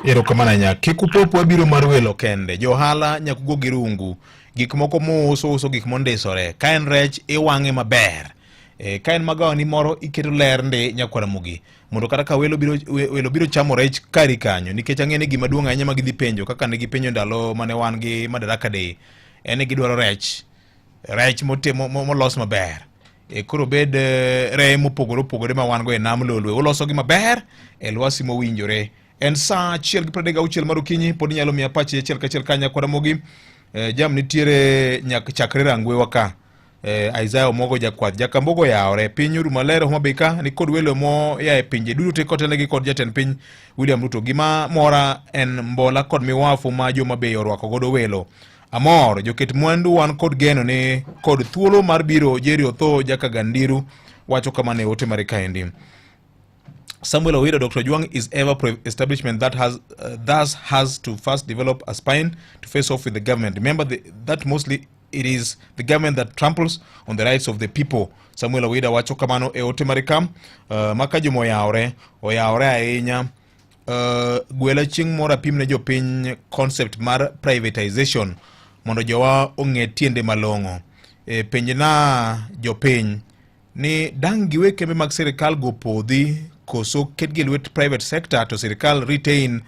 Erokamano ahinya. Kik upop wabiro mar welo kende. Johala nyaka ugo gi rungu. Gik moko muuso uso gik mondisore. Ka en rech iwang'e maber. E, ka en magawani moro iketo ler ndi nyakwar Ramogi mondo kata ka welo biro, welo biro chamo rech kari kanyo nikech ang'e ni gima duong' ahinya ma gidhi penjo kaka ne gipenjo ndalo mane wan gi Madaraka Day en ni gidwaro rech rech molos maber e, koro bed eh, reye mopogore opogore ma wan go e nam lolwe ulosogi maber e lwasi mowinjore en saa achiel gi pradek gauchiel mar okinyi pod inyalo miya pachi achiel kachiel ka nyakwar Ramogi e, jam nitiere nyaka chakre rangwewa ka eh, Isaiah Omogo jakwath Jakambogo yawore piny oru maler Homa Bay ka ni kod welo moya e pinje duto te kotelnegi kod jatend piny William Ruto gima mora en mbola kod miwafu ma joma Bay orwako godo welo amor joket mwandu wan kod geno ni kod thuolo mar biro Jerry Otho Jakagandiru wacho kamano e ote mare kaendi Samuel Owida, Dr. Juang is ever pro establishment that has thus has to first develop a spine to face off with the government. Remember that mostly it is the government that tramples on the rights of the people. Samuel Owida wacho kamano e ote mare kam maka juma oyawre oyawre ahinya gwela chieng' moro apim ne jopiny concept mar privatization mondo jowa ong'e tiende malong'o. E, penjna jopiny ni dang' giwe kembe mag sirikal go podhi koso ketgi e lwet private sector to sirikal retain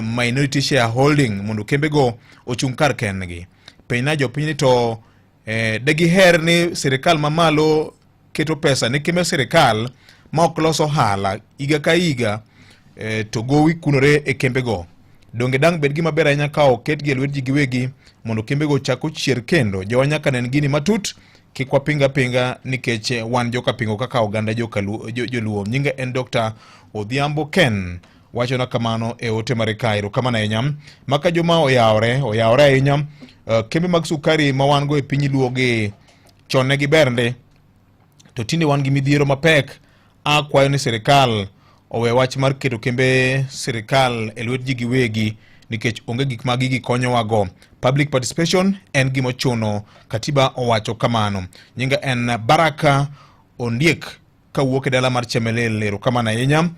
minority shareholding mondo kembego ochung' kar kendgi. Penjna jopiny ni to eh, de giher ni sirikal mamalo keto pesa ne kembe sirikal ma ok los ohala higa ka higa eh, to gowi kunore e kembego. Donge dang' bed gima ber ahinya ka oketgi e lwet ji giwegi mondo kembego ochak ochier kendo. Jowa nyaka nen gini matut kik wapinga pinga nikech wan joka pingo kaka oganda joluo. Jo, Nyinga en Dr. Odhiambo Ken wachona kamano e ote mare ka erokamano ahinya maka joma oyawore oyawore ahinya kembe mag sukari ma wan go e piny luo gi chon ne giber ndi to tinde wan gi midhiero mapek akwayo ni sirikal owe wach mar keto kembe sirikal e lwet ji giwegi nikech onge gik ma gigi konyowago. Public participation en gima ochuno, katiba owacho kamano. Nyinga en Baraka Ondiek kawuok e dala mar Chemelil, erokamano ahinya.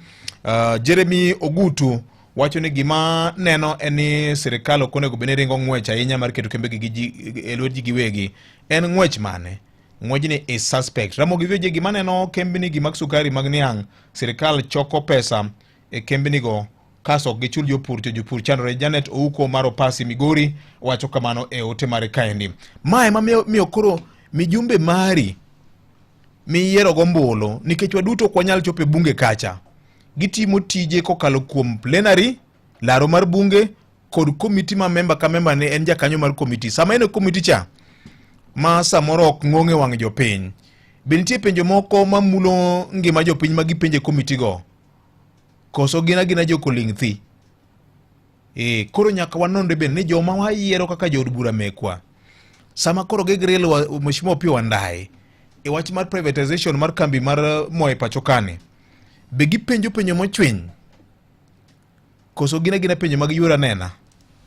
Jeremy Ogutu wacho ni gima neno en ni sirikal ok onego bed ni ringo ng'wech ahinya mar keto kembegi gi ji, e lwet ji giwegi. En ng'wech mane? Ng'wejni is suspect. Ramogi Vije gima neno kembni gi mag sukari mag niang' sirikal choko pesa e kembnigo kaso ok gichul jopur to jopur chandore. Janet Ouko mar Opasi Migori wacho kamano e ote mare kaendi. Ma ema miyo koro mijumbe mari miyiero gombulu nikech waduto ok wanyal chopo e bunge kacha. Gitimo tije kokalo kuom plenary, laro mar bunge kod komiti ma memba ka memba ne en jakanyo mar komiti. Sama en e komiti cha ma samoro ok ng'ong' e wang' jopiny, be nitie penjo moko mamulo ngima jopiny ma gipenjo e komiti go? Koso gin agina jokoling' thi? E, koro nyaka wanonre bende ni joma wayiero kaka jood bura mekwa sama koro gigrill wa Mheshimiwa Opiyo Wandayi e wach mar privatization mar kambi mar mo e pacho kani, be gipenjo penjo mochwiny koso gin agina penjo mag yuor anena?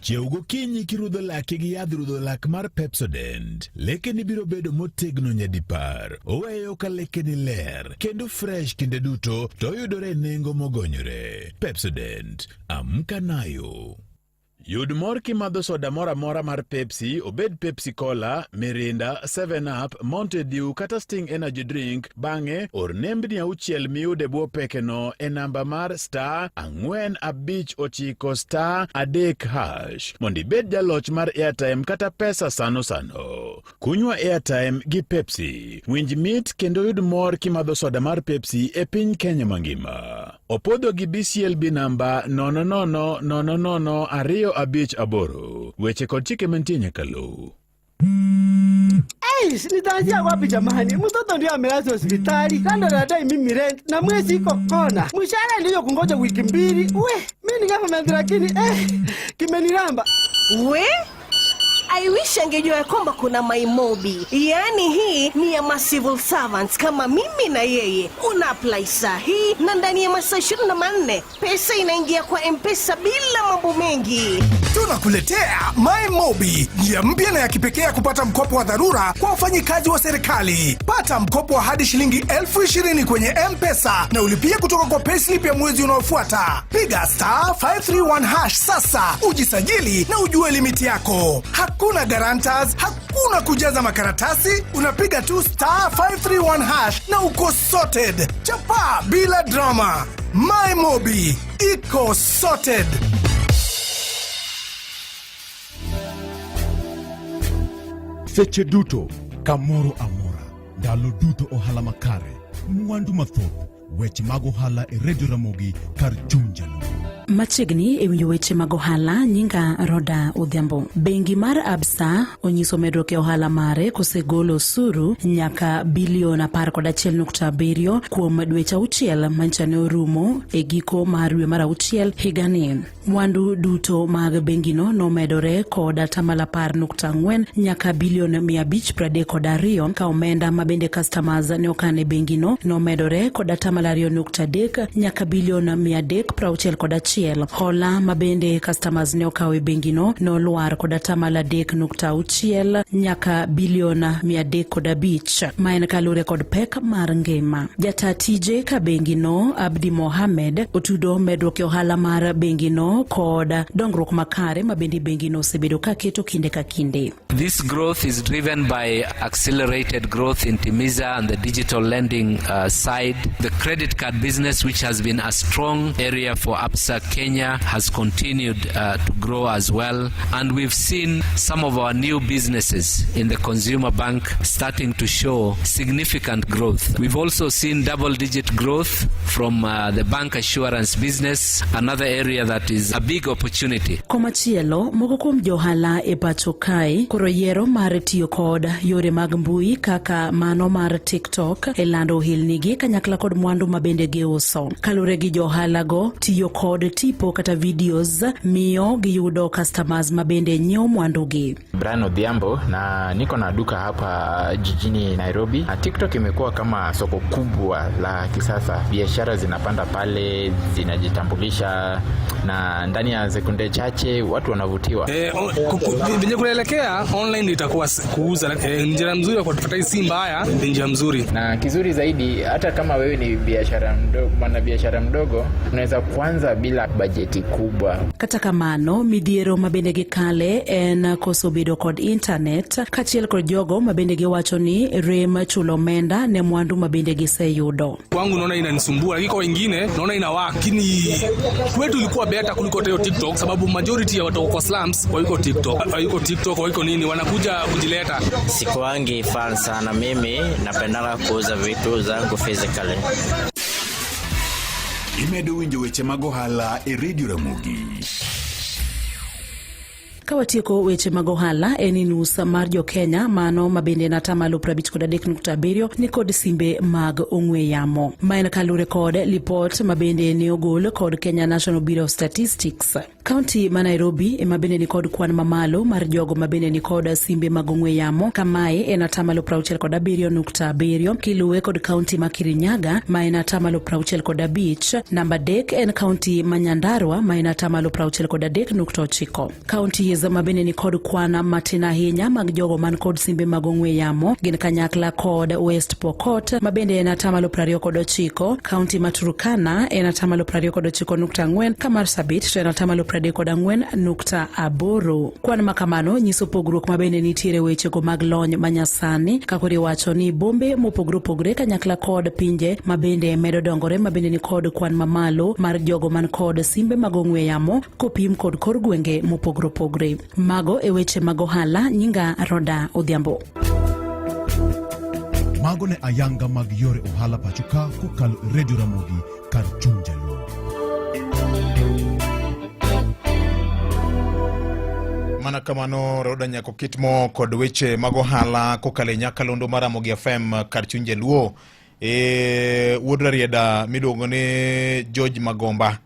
Chiew gokinyi kirudho laki gi yadh rudho lak mar Pepsodent. Lekeni biro bedo motegno nyadipar. Oweyo ka lekeni ler kendo fresh kinde duto to oyudore e nengo mogonyore. Pepsodent, amka nayo. Yud mor kimadho soda moro amora mar Pepsi, obed Pepsi Cola, Mirinda, 7 Up, Mountain Dew kata Sting Energy Drink. Bang'e, or nembni auchiel miyudo e bwo pekeno e namba mar star 459 star 3 hash mondo ibed jaloch mar airtime kata pesa sano sano. Kunywa airtime gi Pepsi. Winj mit kendo yud mor kimadho soda mar Pepsi e piny Kenya mangima. Opodho gi BCLB namba 0000258. Weche kod chike mantie nyaka luw. Eish, nitaanzia wapi jamani? Mtoto ndio amelazwa hospitali, kando anadai mimi rent na mwezi iko kona, mshahara ndiyo kungoja wiki 2. We, mimi ni government lakini eh, kimeniramba. We? I wish angejua ya kwamba kuna MyMobi. Yaani hii ni ya ma civil servants kama mimi na yeye. Una apply saa hii na ndani ya masaa 24 pesa inaingia kwa M-Pesa bila mambo mengi. Tunakuletea MyMobi, njia mpya na ya kipekee ya kupata mkopo wa dharura kwa wafanyikazi wa serikali. Pata mkopo wa hadi shilingi 20,000 kwenye M-Pesa na ulipie kutoka kwa payslip ya mwezi unaofuata. Piga *531# sasa ujisajili na ujue limiti yako. Hakuna guarantors, hakuna kujaza makaratasi, unapiga tu *531# na uko sorted. Chapa bila drama. MyMobi iko sorted. Seche duto, kamoro amora, ndalo duto ohala makare, mwandu mathoth, weche mag ohala e Radio Ramogi kar chuny Jaluo. Machiegni e winjo weche mag ohala nyinga Roda Odhiambo. Bengi mar Absa onyiso medruok e ohala mare kosegolo osuru nyaka bilion 11.7 kuom dweche auchiel manyicha ne orumo e giko mar dwe mar auchiel higani. Mwandu duto mag bengino nomedore kod atamalo 10.4 nyaka bilion 532 ka omenda ma bende customers ne okan e bengino nomedore kod atamalo 2.3 nyaka bilion 361. Hola ma bende customers ne okawo e bengino nolwar kod atamalo 3.6 nyaka bilion 305, ma en kaluwore kod pek mar ngima. Jata tije ka bengino Abdi Mohamed otudo medruok e ohala mar bengino kod dongruok makare ma bende bengino osebedo ka keto kinde ka kinde. This growth is driven by accelerated growth in Timiza and the digital lending side. The credit card business, which has been a strong area for Absa Kenya, has continued to grow as well. And we've seen some of our new businesses in the consumer bank starting to show significant growth. We've also seen double-digit growth from the bank assurance business, another area that is a big opportunity. Komachielo, moko kuom johala e pacho kae koro yiero mar tiyo kod yore mag mbui kaka mano mar TikTok e lando ohelnigi kanyakla kod mwandu ma bende giuso. Kaluwore gi johala go, tiyo kod tipo kata videos miyo giyudo customers ma bende nyiewo mwandugi. Brian Odhiambo na niko na duka hapa jijini Nairobi. TikTok imekuwa kama soko kubwa la kisasa. Biashara zinapanda pale, zinajitambulisha na ndani ya sekunde chache watu wanavutiwa. Venye kunaelekea online itakuwa kuuza njia mzuri ya kuadvertise si mbaya, ni njia mzuri. Na kizuri zaidi, hata kama wewe ni biashara mdogo, mwanabiashara mdogo, unaweza kuanza bila bajeti kubwa. Kata kamano, midhiero ma bende gikale en koso bedo kod internet kaachiel kod jogo ma bende giwacho ni rem chulo omenda ne mwandu ma bende giseyudo. Kwangu naona inanisumbua, lakini kwa wengine naona ina work. Lakini kwetu ilikuwa better kuliko hata hiyo TikTok, sababu majority ya watu kwa slums wayuko TikTok, wayuko TikTok, wayuko nini, wanakuja kujileta. Sikuangi fan sana mimi, napendanga kuuza vitu zangu physically. Imedo winjo weche mag ohala e Radio Ramogi. Ka watieko weche mag ohala en ni nus mar jo-Kenya mano ma bende en atamalo 53.7 ni kod simbe mag ong'we yamo. Ma en kaluwore kod lipot ma bende ne ogol kod Kenya National Bureau of Statistics. Kaunti ma Nairobi ema bende ni kod kwan mamalo mar jogo ma bende ni kod simbe mag ong'we yamo ka mae en atamalo 67.7 kiluwe kod kaunti ma Kirinyaga ma en atamalo 65. Namba 3 en kaunti ma Nyandarua ma en atamalo 63.9. Counties ma bende ni kod kwan matin ahinya mag jogo man kod simbe mag ong'we yamo gin kanyakla kod West Pokot ma bende en atamalo 29, kaunti ma Turkana en atamalo 29.4 ka Marsabit to en atamalo 34.8. Kwan ma kamano nyiso pogruok ma bende nitiere wechego mag lony manyasani ka koro iwacho ni bombe mopogore opogore kanyakla kod pinje ma bende medo dongore ma bende ni kod kwan mamalo mar jogo man kod simbe mag ong'we yamo kopim kod kor gwenge mopogore opogore. Mago e weche mag ohala, nyinga Roda Odhiambo. Mago ne ayanga mag yore ohala pacho ka kokalo e Radio Ramogi kar chuny Jaluo. Mana kamano Roda nyako kitmo kod weche mag ohala kokalo e nyakalondo mar Ramogi FM kar chuny Jaluo. Wuod Rarieda miluongo ni George Magomba.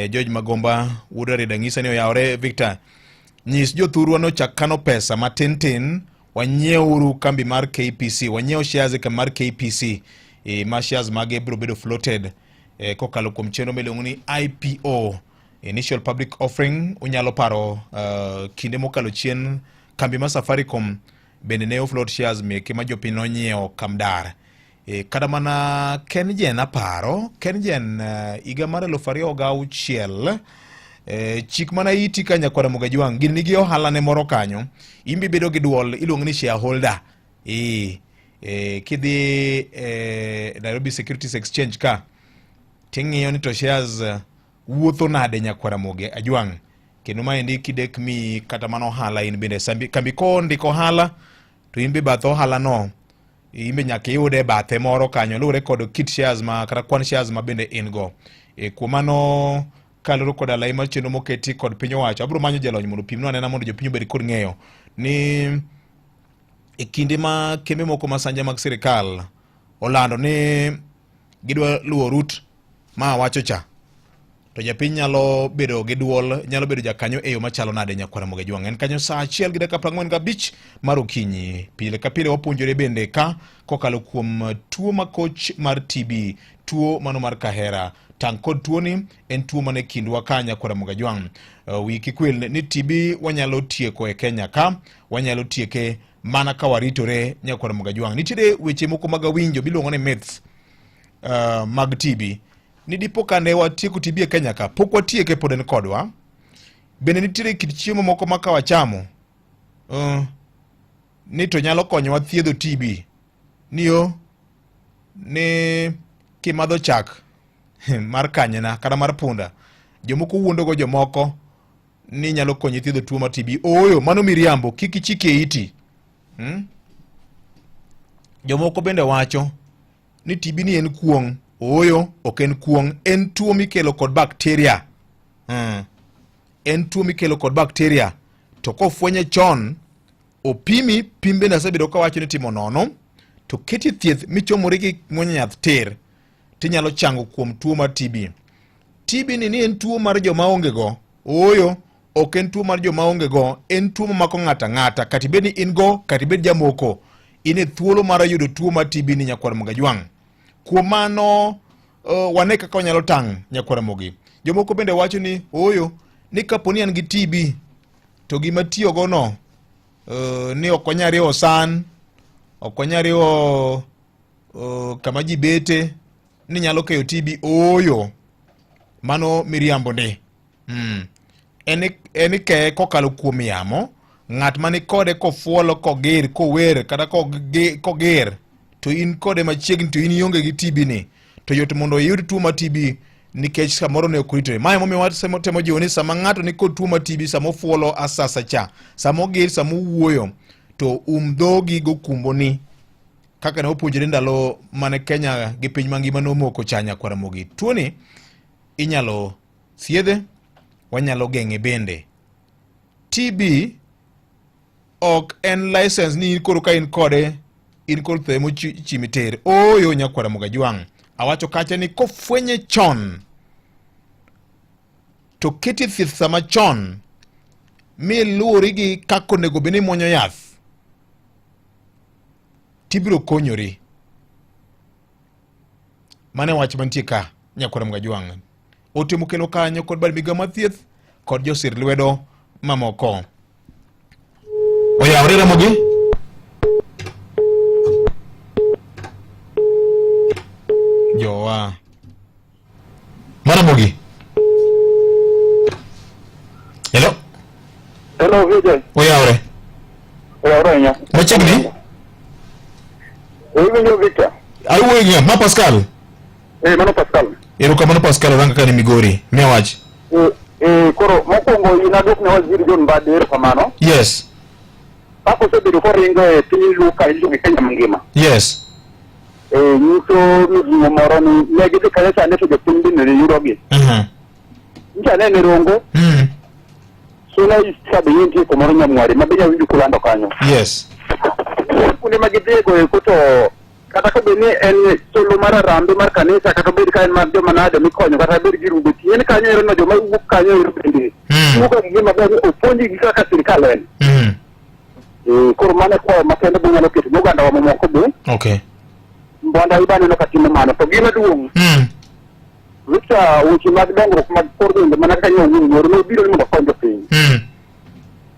George Magomba wuod Rarieda ng'isa ni oyawore Victor. Nyis jothurwa ni ochak kano pesa matin tin, wanyieuru kambi mar KPC, wanyiew shares e kambi mar KPC e, ma shares mage biro bedo floated e, kokalo kuom chenro miluongo ni IPO, Initial Public Offering. Unyalo paro kinde mokalo chien kambi mar Safaricom bende ne ofloat shares meke ma jopiny nonyiewo kamdar. E, kata mana KenGen aparo, KenGen higa mar 2006 chik mana iti ka nyakwara Mugajwang' gini nigi ohala ne moro kanyo, in be ibedo gi duol iluongo ni shareholder. E, kidhi Nairobi Securities Exchange ka ting'iyo ni to shares wuotho nade nyakwara Moge Ajwang', kendo maendi kidek mi kata mana ohala in bende kambi kondiko ohala to in be bath ohala no in be nyaka iyude e bathe moro kanyo luwore kod kit shares ma kata kwan shares ma bende in go. E, kuom mano kaluwore kod alai mar chenro moketi kod piny owacho, abiro manyo jalony mondo opimnwa anena mondo jopiny obed kod ng'eyo ni e kinde ma kembe moko masanja mag sirikal olando ni gidwa luwo rut ma awacho cha, to japiny nyalo bedo gi duol, nyalo bedo jakanyo e yo machalo nade nyakwara Moge Jwang'. En kanyo saa 1:45 mar okinyi. Pile ka pile wapuonjore bende ka kokalo kuom tuo makoch mar TB, tuo mano mar kahera. Tang' kod tuoni en tuo mane kindwa ka nyakwara Moge Jwang'. Wiyi kik wil ni TB wanyalo tieko e Kenya ka, wanyalo tieke mana ka waritore nyakwara Moge Jwang'. Nitiere weche moko mag awinjo miluongo ni myths mag TB. Ni dipo ka ne watieko TB e Kenya ka, pok watieke pod en kodwa. Bende nitiere kit chiemo moko ma ka wachamo ni to nyalo konyowa thiedho TB. Ni yo, ni kimadho chak mar kanyna kata mar punda, jomoko wuondogo jomoko ni nyalo konyi thiedho tuo mar TB. Ooyo, mano miriambo, kik ichik e iti. Jomoko bende wacho ni TB ni en kuong'. Ooyo, ok en kuong', en tuo mikelo kod bakteria. En tuo mikelo kod bakteria. To kofwenye chon, opimi, pim bende asebedo kawacho ni timo nono, to keti thieth michomori gi muonyo yath tir, tinyalo chango kuom tuo mar TB. TB ni en tuo mar joma onge go. Ooyo, ok en tuo mar joma onge go, en tuo mamako ng'ato ang'ata, kata ibed ni in go, kata ibed jamoko, in e thuolo mar yudo tuo mar TB ni nyakwar Mogajwang'. Kuom mano wane kaka wanyalo tang' nyakwar Ramogi. Jomoko bende wacho ni ooyo, ni kapo ni an gi TB to gima tiyogo no ni ok wanyal riwo san, ok wanyal riwo kama ji bete, ni nyalo keyo TB. Ooyo, mano miriambo ndi. En ikeye kokalo kuom yamo. Ng'at mani kode kofuolo, kogir, kower kata kogir, to in kode machiegni to in ionge gi TB ni, to yot mondo iyud tuo mar TB nikech samoro ne ok oritore. Mae emomiyo watemo jiwo ni sama ng'ato ni kod tuo mar TB, sama ofuolo asasa cha, sama ogir, sama owuoyo, to um dhogi gokumboni kaka ne wapuonjore ndalo mane Kenya gi piny mangima nomoko cha nyakwar Ramogi. Tuoni inyalo thiedhe, wanyalo geng'e bende. TB ok en license ni in koro ka in kode in kod tho emochimi ter. Ooyo nyakwar Ramogi Ajwang', awacho kacha ni kofwenye chon to ketie thieth sama chon mi luwori gi kaka onego bed ni imuonyo yath, tibiro konyori. Mano e wach mantie ka nyakwar Ramogi Ajwang'. Ote mokelo kanyo kod bad migawo mar thieth kod josir lwedo mamoko. Oyawore Ramogi? Jowa. Maramogi. Hello? Hello, VJ. Oyawore. Oyawore ahinya. Machiegni? Iwinjo Victor? Awuoyo gi ma Pascal. Mano Pascal. Erokamano Pascal Oranga kani Migori. Miya wach. Koro mokwongo in aduok ne Waziri John Mbadi erokamano. Yes. Kaka osebedo koringo e piny Luo ka iluongo Kenya mangima. Yes. Nyiso mijing'o moro ni ne gidhi kanyo sani to jopiny bende ne yudogi. Nyicha ne ne Rongo. Suna East ka be nitie kumoro Nyamwari ma be awinjo kulando kanyo. Yes. Kuonde ma gidhiego eko to kata ka bed ni en solo mar arambe mar kanisa kata obed ka en mar joma nade mikonyo kata bed gi rude tien kanyo ero no joma wuok kanyo ero bende. Wuok gi gima ber ni opuonjgi gi kaka sirkal en. Eh, koro mano e kwayo makende manyalo keto ne ogandawa mamoko be. Okay. Mbanda iba aneno ka timo mano. To gima duong', Victor, weche mag dongruok mag kor gwenge mana kaka nyo wuoyo nyoro nobiro ni mondo okony jopiny.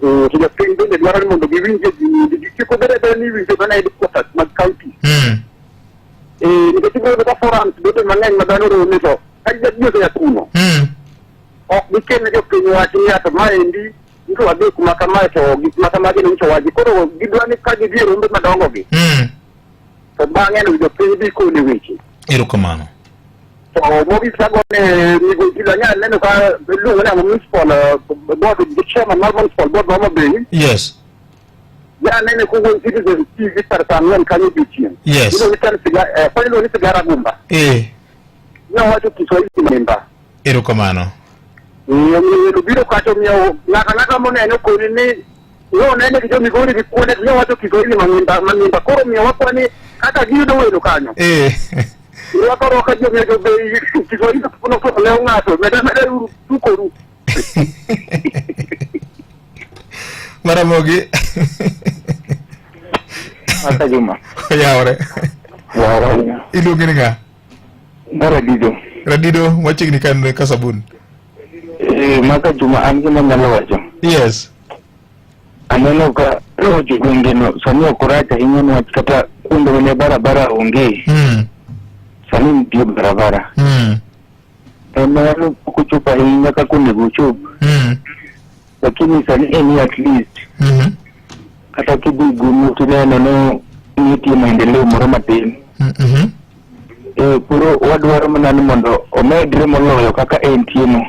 Eh, to jopiny bende dwaro ni mondo giwinje ji kik obed abeda ni iwinjo mana headquarters mag county. Eh, nikech ibiro yudo ka forums bende mang'eny ma dhano rome to ka ji osea kuno ok gikel ne jopiny wach ni to maendi nito wadhi kuma kamae to gik ma kamagi ne nyiso wachi koro gidwa ni ka gidhi e rombe madongo gi to bang'e no jopiny dhi kone weche. Erokamano. To mogik agone migosi anyal neno ka iluongo ni ang'o municipal board gi chairman mar municipal board ma Homa Bay. Ja nene kowuok Citizen TV kar saa ang'wen kanyo odiochieng'. Iluongo ni Tan Siga- kwani iluongo ni Sigara Gumba. Nowacho Kiswahili manimba. Erokamano. Omiyo welo biro kacha omiyo ng'ato ang'ata monene okoni ni nonene gi jo-Migori gi kuonde to nowacho Kiswahili manimba manimba. Koro omiyo wakwa ni kaka giyudo welo kanyo. Rwako arwaka ji omiyo jobei Kiswahili nokono lew ng'ato meda meda uru tukoru. Maramogi. Asa Juma. Oyawore. Yawore. Iluongi ni ng'a? Radido. Radido machiegni kan ka sabun. Eh, maka Juma an gima anyalo wacho. Aneno ka loch e gwenge no sani ok orach ahinya niwach kata kuonde mane barabara onge. Sani nitie barabara. En mana ni pok ochopo ahinya kaka onego ochop. Lakini sani en ni at least kata kidhi gumu tineno no nitie maendeleo moro matin. Eh, koro wadwaro mana ni mondo omedre moloyo kaka entie no.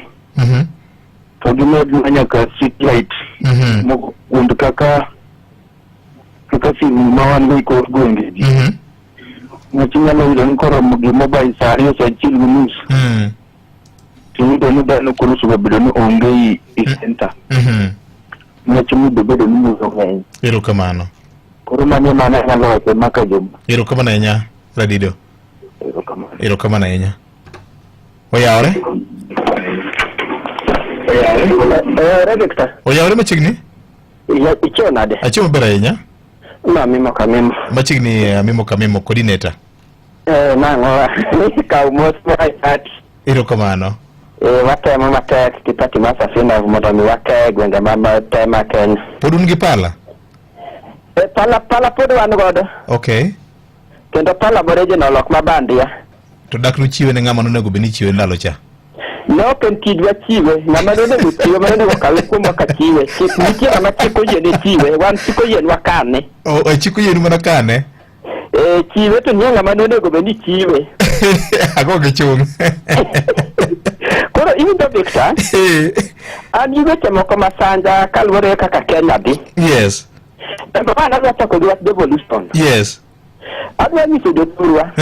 To gimedwa nyaka street light moko kuond kaka kaka simu ma wan go e kor gwenge gi. Ng'at inyalo yudo ni koromo gi mobile saa ariyo saa achiel gi nus tiyudo ni dhano koro osebedo ni onge i i center. Ng'ach mudho bedo ni mudho ng'eny. Erokamano. Koro mano ema ne anyalo wacho maka Juma. Erokamano ahinya Radido. Erokamano. Erokamano ahinya. Oyawore? Oyawore Victor. Oyawore machiegni? Ichiew nade? Achiew maber ahinya. Ma Mimo Kamimo. Machiegni Mimo Kamimo coordinator. Eh, nang'o kaw mos ma party. Erokamano. Eh, watemo matek gi party mar Safina mondo mi wake e gwenge ma ma te ma Kenya. Pod un gi pala? Eh, pala pala pod wan godo. Okay. Kendo pala original ok ma bandia. To dak nuchiwe ne ng'ama nonego bed ni ichiwe ndalo cha? Ne ok en tijwa chiwe, ng'ama nonego chiwe, ma nonego kawe kuomwa ka chiwe. Chik nitie ng'ama chik oyiene chiwe, wan chik oyienwa kane. O, o chik oyienu mana kane? Eh, chiwe to nitie ng'ama nonego bed ni chiwe. Ago gi chung'. Koro iwinjo Victor, an gi weche moko masanja kaluwore kaka Kenya dhi. Number one, adwa chako gi wach devolution. Adwa nyiso jothurwa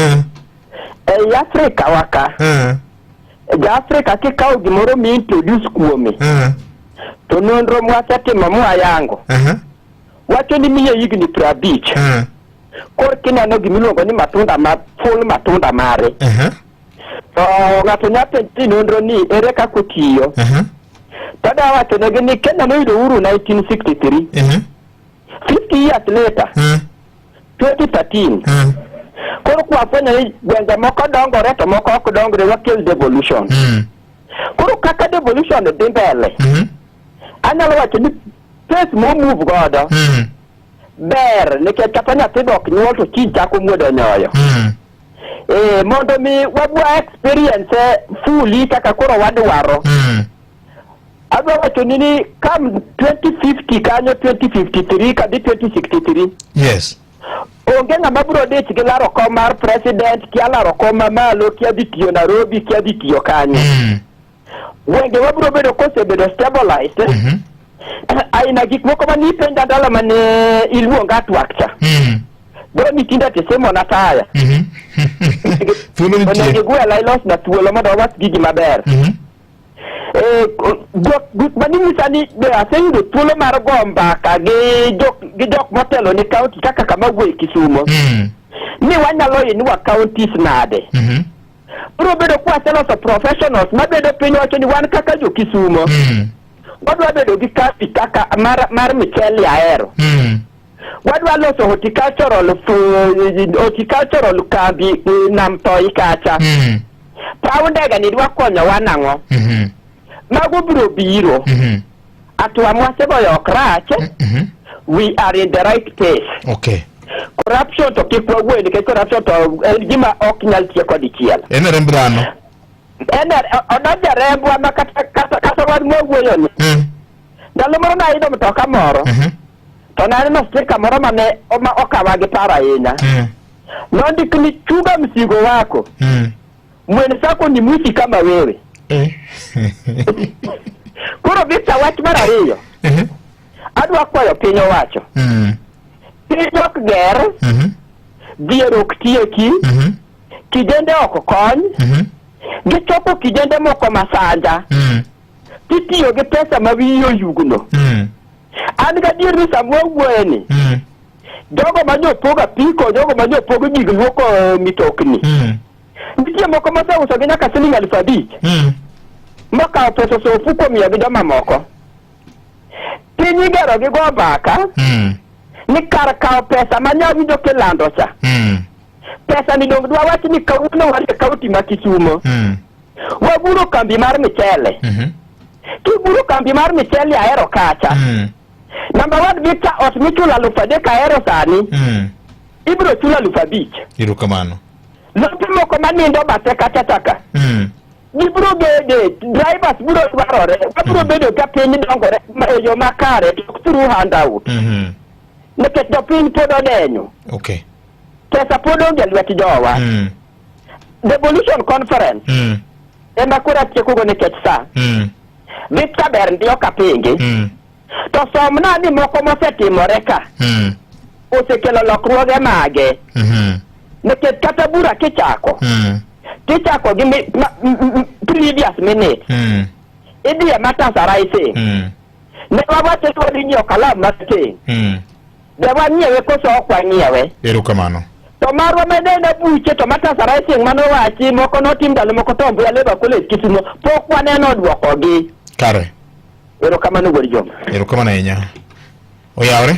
ei Afrika wa ka, ja Afrika kikawo gimoro mi introduce kuome, to nonro mwasetimo mwayango wacho ni miye higni 50 koro kineno gimiluongo ni matunda ma full matunda mare to ng'ato nyalo penjo ni nonro ni ere kaka otiyo to adwa wacho negi ni Kenya noyudo uhuru 1963 50 years later 2013 koro kwafwenyo ni gwenge moko dongore to moko ok dongre wakel devolution koro kaka devolution dhi mbele anyalo wacho ni pace momove godo ber nikech kata nyathi be ok nyuol to kiny chako muodo nyoyo eh mondo mi wabwa experience fully kaka koro wadwaro adwa wacho ni ni come 2050 kanyo 2053 kadhi 2063 Onge ng'ama biro dich gi laro kom mar president, kia laro kom mamalo, kia dhi tiyo Nairobi, kia dhi tiyo kanye. Gwenge wabiro bedo kosebedo stabilized. Aina gik moko mane ipenja ndalo mane iluonga twak cha. Bro ni tinda tisimona taya. Thuolo nitie. Onego igwela ilosna thuolo mondo wawach gigi maber. Eh, gik maninyisa ni be aseyudo thuolo mar go mbaka gi jok gi jok motelo ni kaunti kaka kama wuoye Kisumo ni wanyalo inua counties nade biro bedo kwa waseloso professionals mabedo piny wacho ni wan kaka jo Kisumo. Wadwa bedo gi kambi kaka mar, mar michele ahero. Wadwa loso horticultural, horticultural kambi eh, nam toi kacha. Paw ndege ni dwa konyowa nang'o? Mago biro biro. Atwa mwasegoyo ok rach. We are in the right pace. Okay. Corruption to kik wawuoye nikech corruption to en gima ok nyal tieko dichiel. En e remb dhano. En e- odonjo e rembwa ma kata kata kata wan mwawuoyo ni. Ndalo moro naidho mtoka moro. To naneno stika moro mane ma okawa gi paro ahinya. Nondik ni chunga mzigo wako. Mwenzako ni mwizi kama wewe. Koro Victor, wach mar ariyo. Adwa kwayo piny owacho. Piny ok ger, dhier ok tieki, kijende ok kony, gichoko kijende moko masanja, titiyo gi pesa ma wiyi oyugno. An gadier ni sama wawuoye ni, jogo ma nyopog apiko, jogo ma nyopog gig luoko eh, mitokni, nitie moko moseusogi nyaka siling 5000 mokawo pesa oso ofuko omiyo gi jomamoko. Piny igero gi go mbaka ni kar kawo pesa ma nyawinjo kilando cha. Pesa ni dong dwawach ni kawuono wan e kaunti ma Kisumo. Waguro kambi mar michele. Kiguro kambi mar michele ahero kacha. Number one Victor ot michulo 3000 ahero sani. Ibiro chulo 5000. Erokamano. Lope moko manindo bathe kacha chaka. Gibiro bede, drivers biro dwarore, wabiro bedo ka piny dongore e yo makare to ok through handout. Nikech jopiny pod odenyo. Okay. Pesa pod onge e lwet jowa. Devolution conference ema koro atiekogo nikech sa. Victor ber ndi ok apingi. To somna ni moko mosetimore ka osekelo lokruoge mage. Nikech kata bura kichako, tichako gi mi, ma, m, m, previous minute. Idhi e matters arising. Ne wawacho ni wadhi nyiewo kalam marateng'. Be wanyiewe koso ok wanyiewe? Erokamano. To marwa ma ne en abuche to matters arising manowachi moko notim ndalo moko to Mbuya Labour College Kisumo pok waneno dwokogi. Kare. Erokamano wuod Joma. Erokamano ahinya. Oyawre?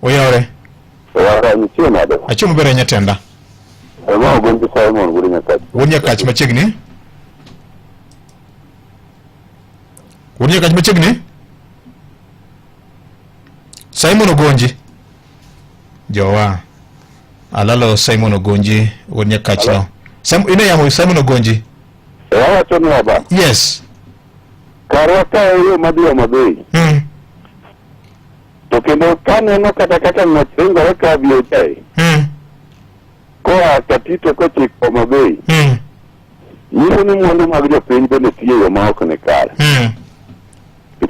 Oyawre? Oyawre, nitie nade? Achiemo maber ahinya tenda. Ema ogonji Simon wuod Nyakach. Wuod Nyakach machiegni? Wuod Nyakach machiegni? Simon Ogonji. Jowa. Alalo Simon Ogonji wuod Nyakach no. Sim, ine yamo Simon Ogonji. Wawacho ni baba. Yes. Karwa ka e yo madhi Homa Bay. To kendo kaneno kata kaka ng'wech ringore ka BOJ. Koa Katito kochiko Homa Bay. Nyiso ni mwandu mag jopiny bende tiyo e yo ma ok ni kare.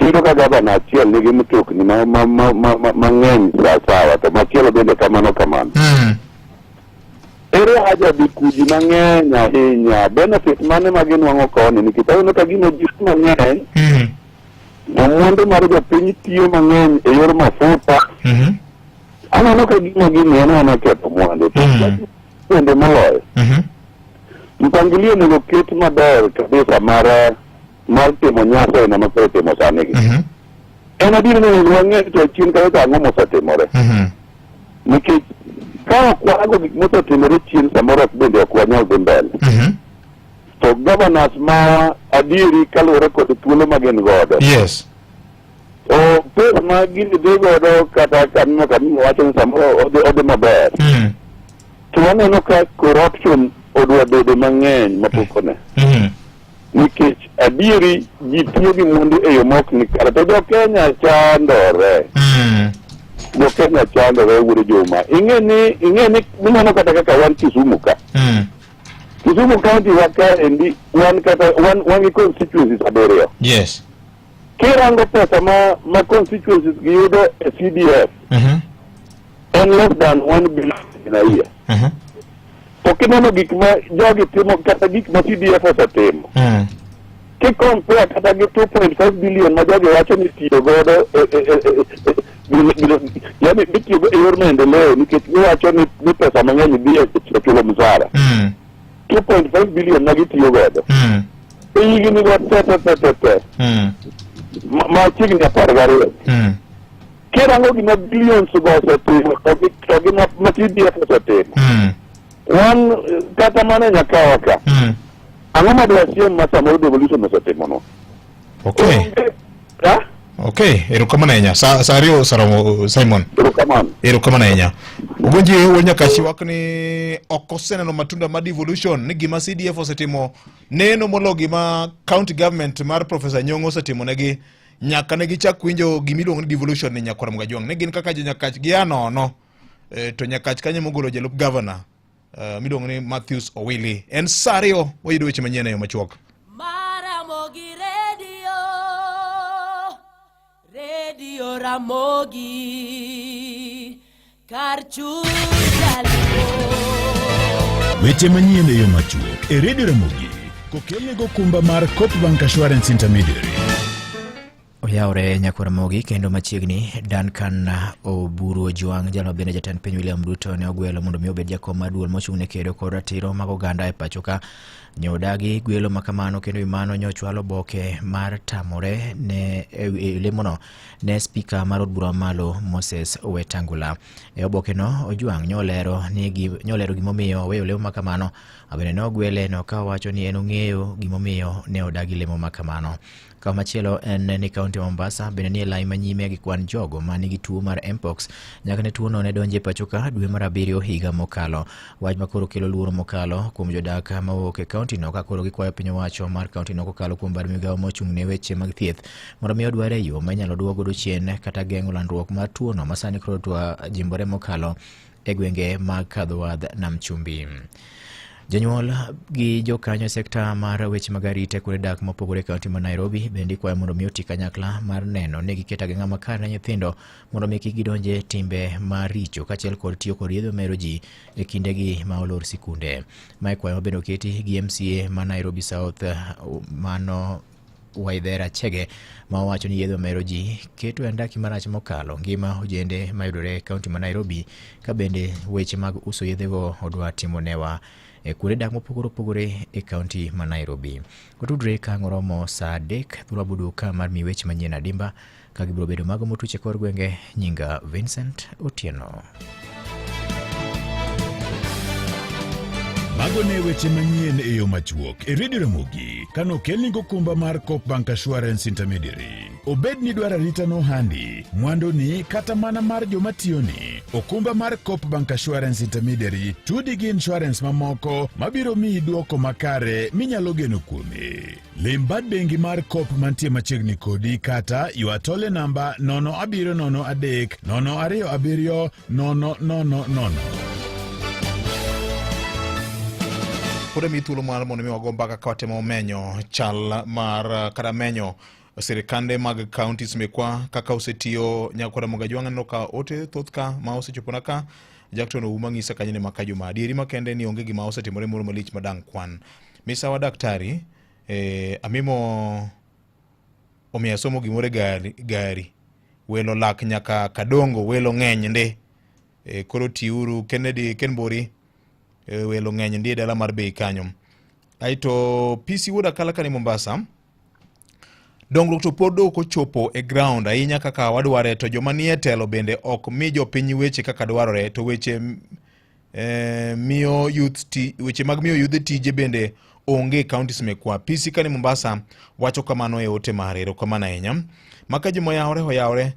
Iyudo ka gavana achiel nigi mtokni ma, ma, ma, ma, ma, mang'eny sawasawa to machielo bende kamano kamano. Ere haja dhi kuji mang'eny ahinya? Benefit mane ma ginwang'o koni? Nikech aneno ka gima ji mang'eny to mwandu mar jopiny tiyo mang'eny e yor mafuta. Aneno ka gima gini en mana ketho mwandu. To bende moloyo, mpangilio onego oket maber kabisa mar mar timo nyasi aina ma koro itimo sani gi. En adier ni onego wang'e ni to chien kae to ang'o mosetimore. Nikech ka ok warango gik mosetimore chien samoro ok bende ok wanyal dhi mbele. To governors ma adieri kaluwore kod thuolo ma gin godo. Yes. To pesa ma gini dhi godo kata kaneno kamimo wacho ni samoro odhi odhi maber. To waneno ka corruption odwa bedo mang'eny mapok one. Nikech adieri ji tiyo gi mwandu e yo mok ni kare to jo Kenya chandore. Jo Kenya chandore wuod Juma. Ing'e ni ing'e ni ineno kata kaka wan Kisumu ka. Kisumu County wa ka endi wan kata wan wan gi constituencies abiriyo. Yes. Kirango pesa ma ma constituencies gi yudo e CDF en less than 1 billion in a year. To kineno gik ma jogi timo kata gik ma CDF osetimo ki compare kata gi 2.5 billion ma jogi wacho ni tiyo godo e, e, e, e, e, yani mitiyogo e yor maendeleo nikech giwacho ni, ni pesa mang'eny dhi e e chulo msara 2.5 billion ma gitiyo godo. E higni go te te te te te. Machiegni 12. Kirango gima billions go osetimo to gi to gi ma CDF osetimo. Wan kata mana e Nyakawa ka. Ang'o ma dwasiem ma samoro devolution osetimono? Okay. Ha? Okay, erokamano ahinya. Sa ariyo oseromo Simon. Erokamano. Erokamano ahinya. Ogonji wuod Nyakachi wak ni ok oseneno matunda ma devolution ni gima CDF osetimo neno molo gima county government mar Professor Nyong'o osetimo negi nyaka ne gichak winjo gima iluongo ni devolution ni nyakwar Mgajwang' ne gin kaka jo Nyakach gia nono e, to Nyakach kanyo mogolo jalup governor miluongo ni Matthews Owili. En sa ariyo wayudo weche manyien e yo machuok. Maramogi Radio, Radio Ramogi, kar chuny jaluo. Weche manyien e yo machuok e Radio Ramogi kokelni gokumba mar Coop Bank Assurance Intermediary. Oyawre nyakwar Ramogi kendo machiegni Duncan Oburu Ojwang' jal ma bende jatend piny William Ruto ne ogwelo mondo mi obed jakom mar duol mochung' ne kedo kod ratiro mag oganda e pacho ka. Ne odagi gwelo ma kamano kendo wi mano nyochwalo oboke mar tamore ne e lemono ne spika mar od bura mamalo Moses Wetangula. E obokeno Ojwang' nyolero ni nyolero gimomiyo oweyo lemo ma kamano. Bende ne ogwele no ka owacho ni en ong'eyo gimomiyo ne odagi lemo ma kamano. Kamachielo en ni kaunti ma Mombasa bende nie lai manyime gi kwan jogo ma nigi tuo mar Mpox nyaka ne tuono ne donje pacho ka dwe mar abiriyo higa mokalo. Wach ma koro kelo luoro mokalo kuom jodak mawuok e kaunti no ka koro gikwayo piny owacho mar kaunti no kokalo kuom bad migawo mochung' ne weche mag thieth mondo mi odwar e yo ma inyalo duok godo chien kata geng'o landruok mar tuono ma sani koro twa jimbore mokalo e gwenge mag Kadhowadh Nam Chumbi. Jonyuol gi jokanyo e sekta mar weche mag arita kuonde dak mopogore e kaunti ma Nairobi bende ikwayo mondo mi oti kanyakla mar neno ni giketo ageng'a makare ne nyithindo mondo mi kik gidonje timbe maricho kaachiel kod tiyo kod yedhe mamero ji e kindegi ma olor sikunde. Mae kwayo ma bende oketi gi MCA ma Nairobi South mano Waithera Chege ma owacho ni yedhe mamero ji keto e andaki marach mokalo ngima ojende mayudore e kaunti ma Nairobi ka bende weche mag uso yedhego odwa timo newa e kuonde dak mopogore opogore e kaunti ma Nairobi. Otudre ka ang' oromo saa 3 thuolo abudu ka mar mi weche manyien adimba ka gibiro bedo mago motuch e kor gwenge. Nyinga Vincent Otieno. Mago ne weche manyien e yo machuok e Radio Ramogi kanokelni gokumba mar Coop Bank Assurance Intermediary. Obed ni dwaro arita nohandi, mwanduni kata mana mar joma tiyoni, okumba mar Coop Bank Assurance Intermediary tudi gi insurance mamoko mabiro miyi dwoko makare minyalo geno kuome. Lim bad bengi mar Coop mantie machiegni kodi kata ywa tole namba 0703 027 000. Pod amiyi thuolo mar mondo mi wago mbaka ka watemo menyo chal mar kata menyo sirikande mag counties mekwa kaka osetiyo nyakwara Mogajwang' aneno ka ote thoth ka ma osechopona ka Jackton Ouma ng'isa kanyo ni maka juma adieri makende ni onge gima osetimore moro malich madang' kwan misawa daktari amimo omiya somo gimoro e gari, gari welo lak nyaka kadongo welo ng'eny ndi koro tiuru Kennedy Kenbori welo ng'eny ndi e dala mar Bei kanyo aeto PC Wuod Akala kani Mombasa dongruok to pod ok ochopo e ground ahinya kaka wadware to joma nie telo bende ok mi jopiny weche kaka dwarore to weche miyo youth ti, weche mag miyo yudhe tije bende onge e counties mekwa. PC kani Mombasa wacho kamano e ote mare. Erokamano ahinya. Maka juma oyawre oyawre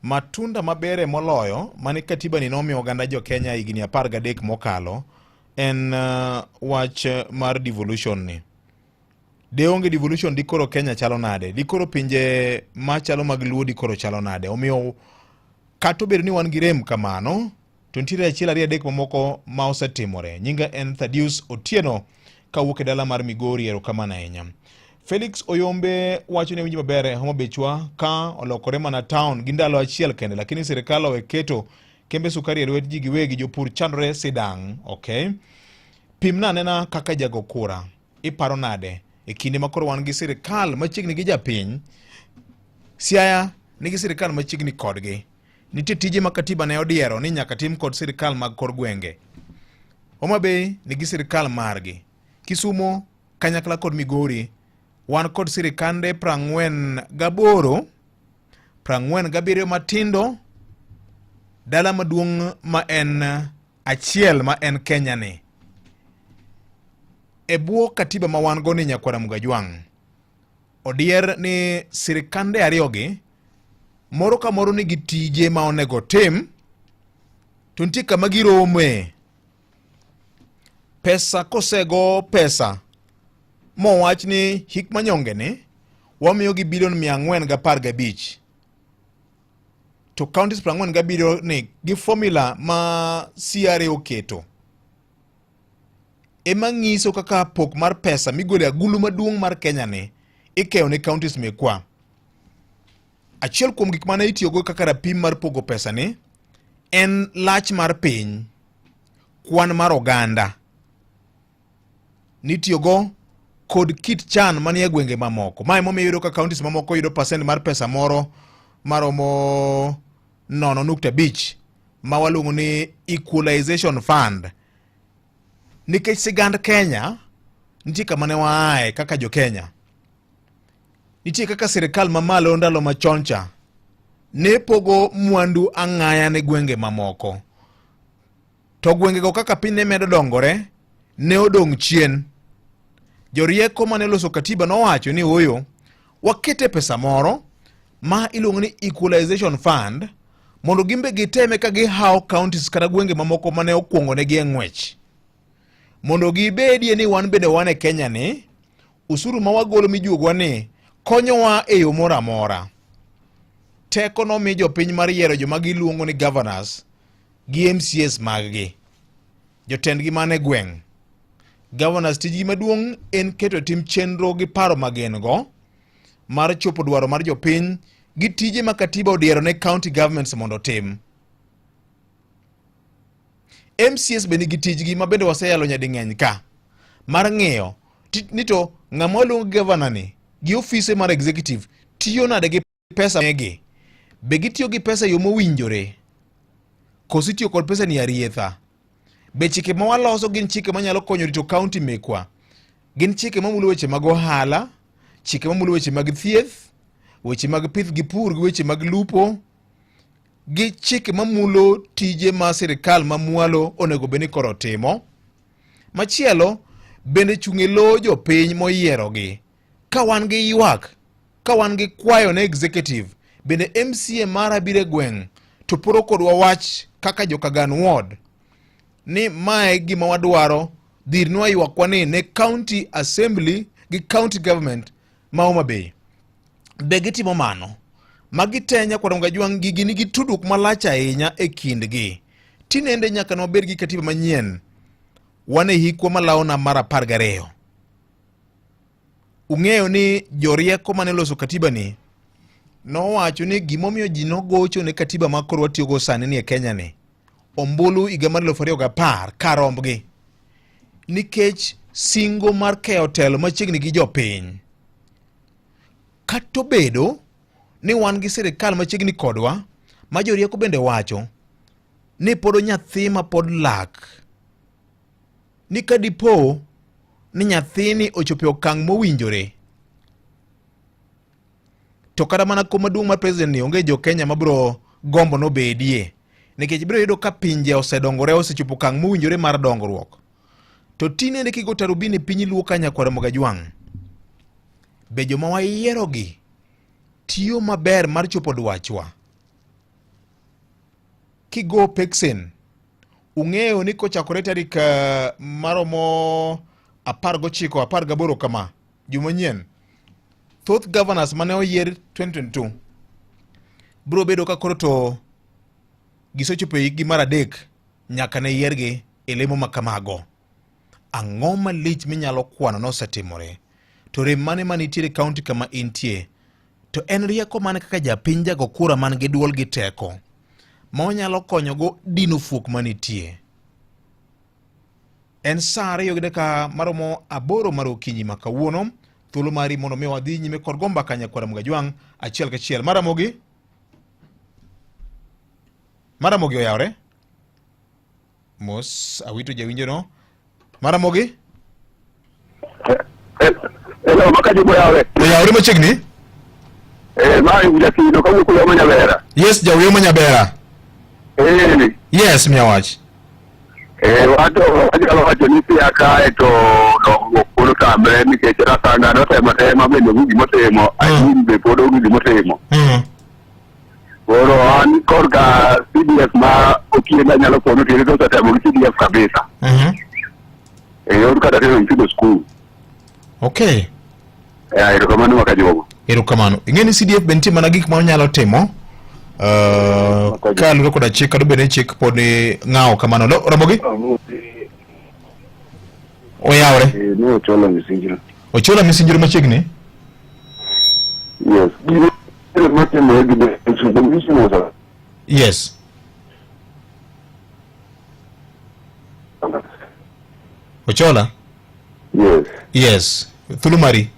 matunda mabere moloyo mane katiba ni nomiyo oganda jo Kenya higni 13 mokalo en wach mar devolution ni. De onge devolution dikoro Kenya chalo nade? Dikoro pinje machalo mag Luo dikoro chalo nade? Omiyo kata obedo ni wan gi rem kamano to nitiere achiel ariyo adek mamoko ma osetimore. Nyinga en Thaddeus Otieno kawuok e dala mar Migori, erokamano ahinya. Felix Oyombe wacho ni winjo maber e Homa Bechwa ka olokore mana town gi ndalo achiel kende, lakini sirikal owe keto kembe sukari e lwet ji giwegi, jopur chandore sidang'. Okay. Pimna anena kaka jago kura iparo nade e kinde ma koro wan gi sirikal machiegni gi japiny? Siaya nigi sirikal machiegni kodgi. Nitie tije ma katiba ne odiero ni nyaka tim kod sirikal mag kor gwenge. Homa Bay nigi sirikal margi. Kisumo kanyakla kod Migori Wan kod sirikande 48, 47 matindo, dala maduong' ma en achiel ma en Kenya ni. E bwo katiba ma wan go ni nyakwara Mugajwang', odier ni sirikande ariyogi moro ka moro nigi tije ma onego otim to nitie kama girome. Pesa kosego pesa mowach ni hik manyonge ni wamiyogi bilion 415 to counties 47 ni gi formula ma CRA oketo ema ng'iso kaka pok mar pesa migolo e agulu maduong' mar Kenya ni ikeyo ne counties mekwa. Achiel kuom gik mane itiyogo kaka rapim mar pogo pesa ni en lach mar piny, kwan mar oganda nitiyogo kod kit chan manie gwenge mamoko. Ma emomiyo iyudo ka counties mamoko yudo percent mar pesa moro maromo 0.5 ma waluongo ni equalization fund. Nikech sigand Kenya nitie kama ne waaye kaka jo Kenya. Nitie kaka sirikal mamalo ndalo machon cha ne pogo mwandu ang'aya ne gwenge mamoko. To gwengego kaka piny ne medo dongore, ne odong' chien. Jorieko mane oloso katiba nowacho ni ooyo, wakete pesa moro ma iluongo ni equalization fund mondo gimbe giteme ka gihawo counties kata gwenge mamoko mane okuongo negi e ng'wech mondo gibedie ni wan bende wan e Kenya ni usuru ma wagolo mijuogwa ni konyowa e yo moro amora. Teko nomi jopiny mar yiero joma giluongo ni governors gi MCAs maggi, jotendgi man e gweng'. Governors tijgi maduong' en keto e tim chenro gi paro ma gin go mar chopo dwaro mar jopiny gi tije ma katiba odiero ne county governments mondo otim. MCAs be nigi tijgi ma bende waseyalo nyading'eny ka mar ng'iyo ni to ng'ama waluongo governor ni gi ofise mar executive tiyo nade gi pesa megi. Be gitiyo gi pesa e yo mowinjore? Koso itiyo kod pesa ni arietha? Be chike ma waloso gin chike manyalo konyo rito county mekwa? Gin chike mamulo weche mag ohala, chike mamulo weche mag thieth, weche mag pith gi pur gi weche mag lupo, gi chike mamulo tije ma sirikal mamwalo onego bed ni koro timo. Machielo bende chung' e lo jopiny moyierogi. Ka wan gi ywak, ka wan gi kwayo ne executive, bende MCA mara biro e gweng' to poro kodwa wach kaka Jokagan ward ni mae gima wadwaro, dhirnwa ywakwa ni ne county assembly gi county government ma Homa Bay. Be gitimo mano? Magi te nyakwar Mgajwang' gigi nigi tudruok malach ahinya e kindgi. Tinende nyaka nwabed gi katiba manyien. Wan e hikwa malawona mar 12. Ung'eyo ni jorieko mane oloso katiba ni nowacho ni gimomiyo ji nogocho ne katiba ma koro watiyogo sani ni e Kenya ni ombulu higa mar 2010 karombgi nikech singo mar keyo telo machiegni gi jopiny. Kata obedo ni wan gi sirikal machiegni kodwa ma jorieko bende wacho ni pod nyathi ma pod lak ni ka dipo ni nyathini ochopo e okang' mowinjore to kata mana kom maduong' mar president ni onge jo Kenya mabiro gombo nobedie nikech biro yudo ka pinje osedongore osechopo okang' mowinjore mar dongruok. To tinende kigo tarubini piny Luo ka nyakwar Mogajwang', be joma wayierogi tiyo maber mar chopo dwachwa? Kigo peksen, ung'eyo ni kochakore tarik maromo 19 18 kama juma manyien, thoth governors mane oyier 2022 biro bedo ka koro to gisechopo e hikgi mar 3 nyaka ne yiergi e lemo ma kamago. Ang'o malich minyalo kwano nosetimore? To rem mane manitiere e kaunti kama intie? To en rieko mane kaka japiny jago kura man gi duol gi teko ma onyalo konyogo dino fuok manitie? En saa 2 gi dakika maromo 8 mar okinyi ma kawuono. Thuolo mari mondo mi wadhi nyime kod go mbaka nyakwara Mgajwang' achiel kachiel. Maramogi? Maramogi oyawre? Mos awito jawinjono. Maramogi? Hello, maka jubo yawe. Oyawre machiegni? Eh, ma jakido kawuok Uyoma Nyabera. Yes, ja Uyoma Nyabera. Eh. Yes, miya wach. Eh, wato wanyalo wacho ni Siaya kae to dongruok pod otamre nikech Rasanga notemo atema bende onge gimotimo, Ajim be pod onge gimotimo. Koro an korka CDF ma Otieno anyalo kono tiende to osetemo gi CDF kabisa. E yor kata tero nyithindo skul. Okay. Eh, erokamano makajuogo. Erokamano. Ing'e ni CDF be nitie mana gik ma onyalo timo. Kaluwore koda chik kata obed ni chik pod ng'awo kamano. Lo, Ramogi? Oyawre. Eh, ne Ochola Misinjiro. Ochola Misinjiro machiegni? Yes. Gino matimore gi the mission was a Yes. Ochola? Yes. Yes. Thuolo mari.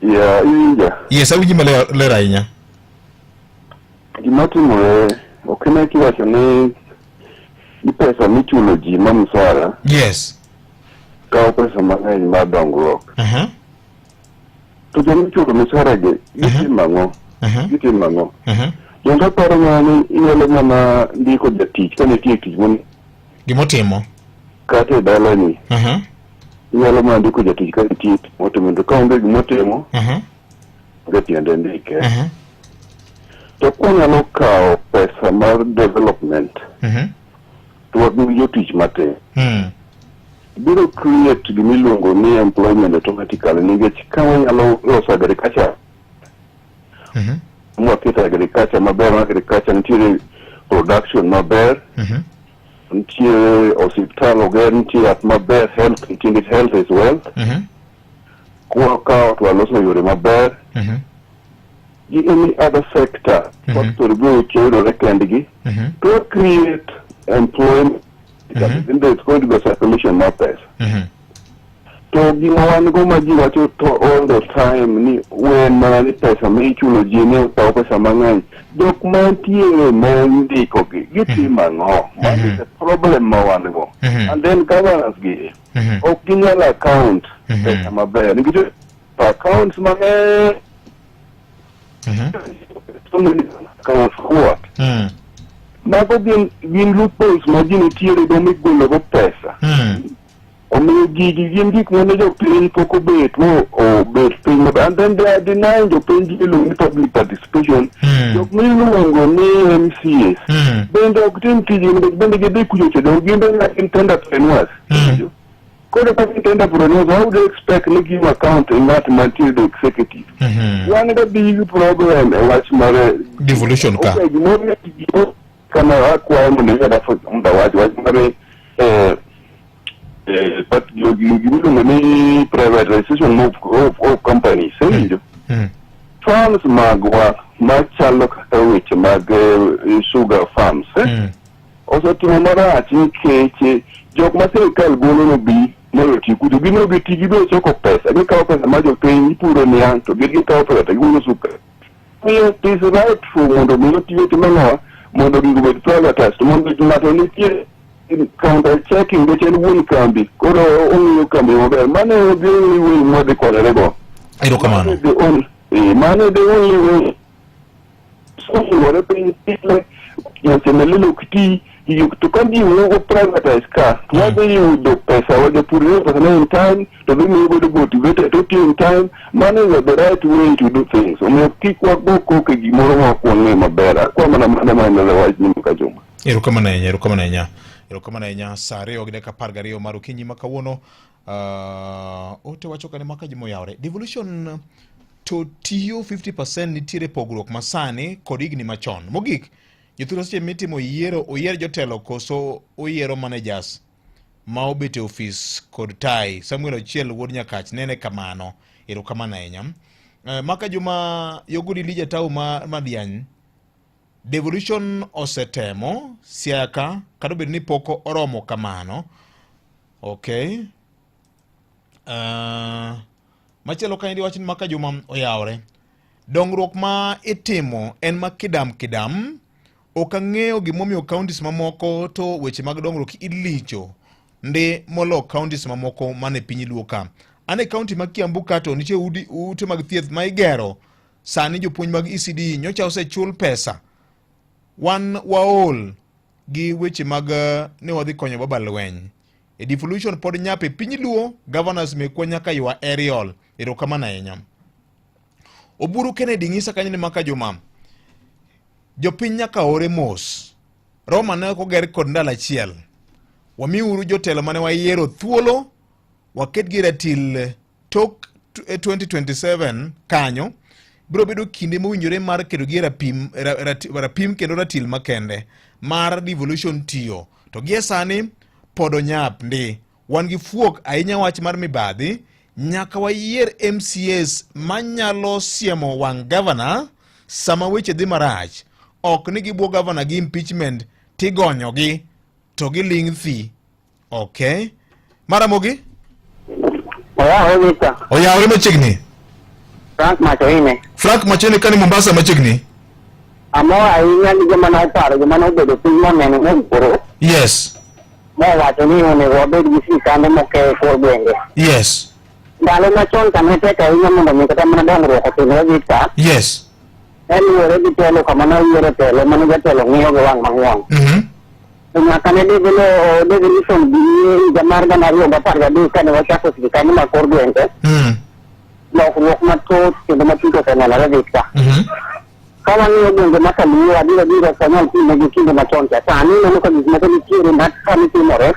Yeah, iwinja. Yes, awinji maler ler ahinya. Gima timore, ok ine kiwacho ni ni pesa michulo ji ma msara Yes. kawo pesa mang'eny mar dongruok. To joma ichulo misara gi gitimo ang'o? Gitimo ang'o? Donge aparo mana ni inyalo mana ndiko jatich ka nitie tich mon Gimotimo. kata e dalani inyalo mana ndiko jatich ka nitie tich motimo to ka onge gimotimo onge tiende ndike. To kwanyalo kawo pesa mar development to wan gi jotich matin biro create gimiluongo ni employment automatically nikech ka wanyalo loso agriculture mwaketo agriculture maber ma agriculture nitiere production maber nitiere osiptal oger nitie yath maber health nitie nikech health is wealth kwakawo to waloso yore maber gi any other sector factory biro yudore kendgi to create employment then there's going to be a circulation mar pesa to gima wan go ma ji wacho to all the time ni wen mana ni pesa ma ichulo ji ni okawo pesa mang'eny jok mantiere ma ndiko gi gitimo ang'o Mano is a problem ma wan go and then governance gi ok ginyal account pesa maber nikech accounts mang'eny so many accounts for what mago gin gin loopholes ma ji nitiere go migolo go pesa omiyo gigi gin gik mane jopiny pok obet mo obet piny maber and then they are denying jopiny gimiluongo ni public participation jok miluongo ni MCAs bende ok tim tijgi nikech bende gidhi kuchocho dong gin bende gin tenderpreneurs koro ka gin tenderpreneurs how do you expect ni give account e ng'at mantiere the executive wan ga big problem e wach mar Devolution ka. Okay, gimoro gimoro kama akwayo mondo inyal mondo awach wach mar eh, eh, but gimiluongo ni privatization of companies iwinjo farms magwa machalo kaka weche mag eh, sugar farms eh, osetimo marach nikech eh, jok ma sirikal golo nobi mondo oti kucho gin ok giti gibiro choko pesa gikawo pesa mar jopiny ipuro niang' to gin gikawo pesa to gigolo suka Omiyo it is right for mondo mi oti weche mang'owa mondo gigo obed privatized mondo ng'ato nitie counter checking nikech en wuon kambi koro ong'iyo kambi maber mano e the only way mwadhi konyore go Erokamano. the only eh, mano the only way osingore piny pile weche melilo ok ti gigo to ka ji wuogo privatize ka to wadhi yudo pesa wa jopur yudo pesa ne in time to dhi miyo bedo motivated to tiyo in time mano is the right way to do things omiyo kik wago koko e gimoro ma ok wang'eyo maber akwa mana mana mana wach ni Mkajuma Erokamano ahinya, erokamano ahinya. Erokamano ahinya. Saa ariyo gi dakika apar gariyo mar okinyi ma kawuono. Ote wacho kane maka jimo yawre. Devolution to tiyo 50% nitiere pogruok masani kod higni machon. Mogik, jothurwa seche mitimo yiero oyier jotelo koso oyiero managers ma obet e ofis kod tai. Samuel Ochiel wuod Nyakach nene kamano. Erokamano ahinya. Maka Juma Yogudi Lija Tau ma Madiany Devolution osetemo Siaya ka kata obedo ni pok oromo kamano. Okay. Machielo kaendi wach ni maka Juma oyawre. Dongruok ma itimo en ma kidam kidam. Ok ang'eyo gimomiyo counties mamoko to weche mag dongruok ilicho ndi molo counties mamoko man e piny Luo ka. An e kaunti ma Kiambu ka to nitie udi, ute mag thieth ma igero sani jopuonj mag ECD nyocha osechul pesa. Wan waol gi weche mag eh, ni wadhi konyo baba lweny. E devolution pod nyap e piny Luo, governors mekwa nyaka ywa aerial. Erokamano ahinya. Oburu Kennedy ng'isa kanyo ni maka Juma. Jopiny nyaka ore mos. Roma ne ok oger kod ndalo achiel. Wamiuru jotelo mane wayiero thuolo waketgi ratil tok 2027 eh, kanyo biro bedo kinde mowinjore mar kedo gi rapim, rapim kendo ratil makende mar devolution tiyo to gie sani pod onyap ndi wan gi fuok ahinya wach mar mibadhi nyaka wayier MCAs manyalo siemo wang' gavana sama weche dhi marach ok ni gibwo gavana gi impeachment tigonyogi to giling' thi Okay. Maramogi? Oyawore Victor. Oyawore machiegni. Frank Machoine. Frank Machoine kani Mombasa machiegni. Amor ahinya gi joma ne oparo joma ne obedo piny moneno mowuoro. Yes. Mowacho ni onego wabed gi sirkande moke e kor gwenge. Yes. Ndalo machon ka ne tek ahinya mondo mi kata mana dongruok otimre Victor. Yes. Ne luwore gi telo kama ne oyiere telo mane jatelo ng'iyo gi wang' mang'won. Mm -hmm. To nyaka ne devolution bi e higa mar 2013 kane wachako sirkande mag kor gwenge, lokruok mathoth kendo matut osenenore Victor. Ka wang'iyo gwenge ma Kaluo, adier adier ok wanyal pime gi kinde machon cha. Sani ineno ka gik moko nitiere ma sani timore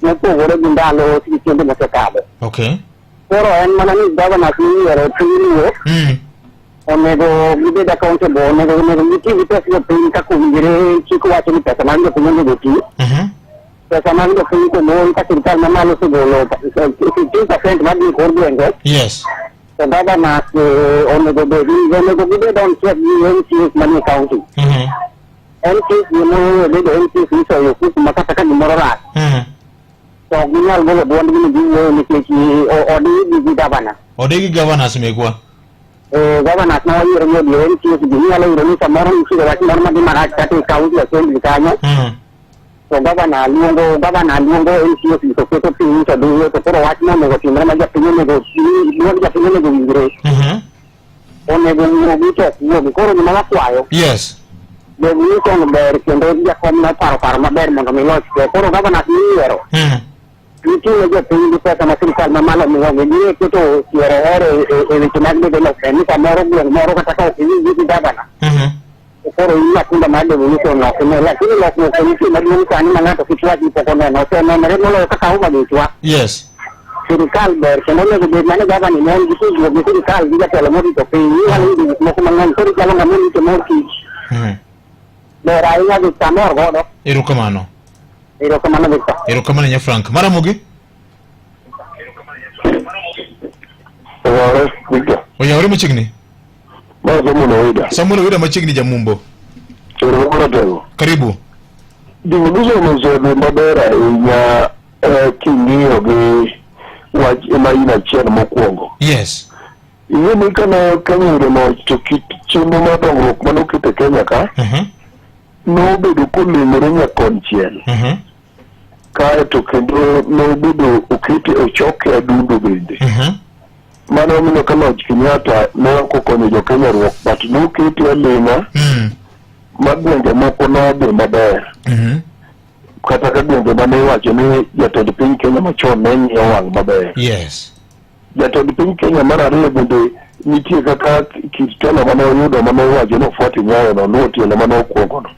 mopogore gi ndalo sirkende mosekadho. Okay. Koro en mana ni governors miyiero e piny Luo onego gibed accountable, onego onego giti gi pes jopiny kaka owinjore chik wacho ni pesa mag jopiny onego oti. Pesa mag jopiny kogol ka sirkal mamalo osegolo 15% madhi e kor gwenge. Yes. To governors eh, onego bed ni onego gibed on check gi MCAs manie county. MCAs gi moyo bedo MCAs misoyo ofuku ma kata ka gimoro rach to ok ginyal golo duondgi ni giwuoyo nikech eh, odigi gi governor. Odigi governors mekwa. Eh, governors ma wayiero ni odiyo MCAs gi inyalo yudo ni samoro nitiere wach moro madhi marach kata e county assembly kanyo to governor luongo governor luongo MCAs gi to keto piny to dhiyo to koro wach no onego timre ma japiny onego duond japiny onego winjre onego wuogi to ok wuogi koro gima wakwayo Yes. devolution ber kendo jakom noparo paro maber mondo mi loch te koro governors miyiero Nitie jopiny gi pesa ma sirkal mamalo miyogi, giwe keto yiero hero e weche mag development ni samoro gweng' moro kata ka ok iwinji gi gavana to koro in matunda mar devolution ok ine, lakini lokruok to nitie maduong' sani ma ng'ato kik wach ni pok oneno, osenenore moloyo kaka Homa Bay-wa. Yes. Sirkal ber kendo onego bed mana gavana ne en gi tudruok gi sirkal gi jatelo morito piny, inyalo yudo gik moko mang'eny koro ichalo ng'ama orito mor kich. Ber ahinya Victor, amor godo. Erokamano. Erokamano Victor. Erokamano nya Frank. Maramogi? Oyawore, Victor. Oyawore machiegni. Ma Samuel Owida. Samuel Owida machiegni Jamumbo. Erokamano Ratego. Karibu. Devolution osedhi maber ahinya eh, king'iyo gi wach ma in achiel mokwongo. Yes. Ing'e ni kane Kenya oyudo loch to kit chenro mar dongruok mane oket e Kenya ka nobedo koleng'ore nyakonchiel kaeto kendo nobedo okete ochoke adundo bende. Mano omiyo ka loch Kenyatta ne ok okonyo jo Kenya ruok but nokete aling'a ma gwenge moko nodhi maber. Kata ka gwenge mane iwacho ni jatend piny Kenya machon ne ng'iyo wang' maber. Yes. Jatend piny Kenya mar ariyo bende nitie kaka kit telo mane oyudo mane owacho ni ofuati nyayo no luwo tielo mane okwongo no.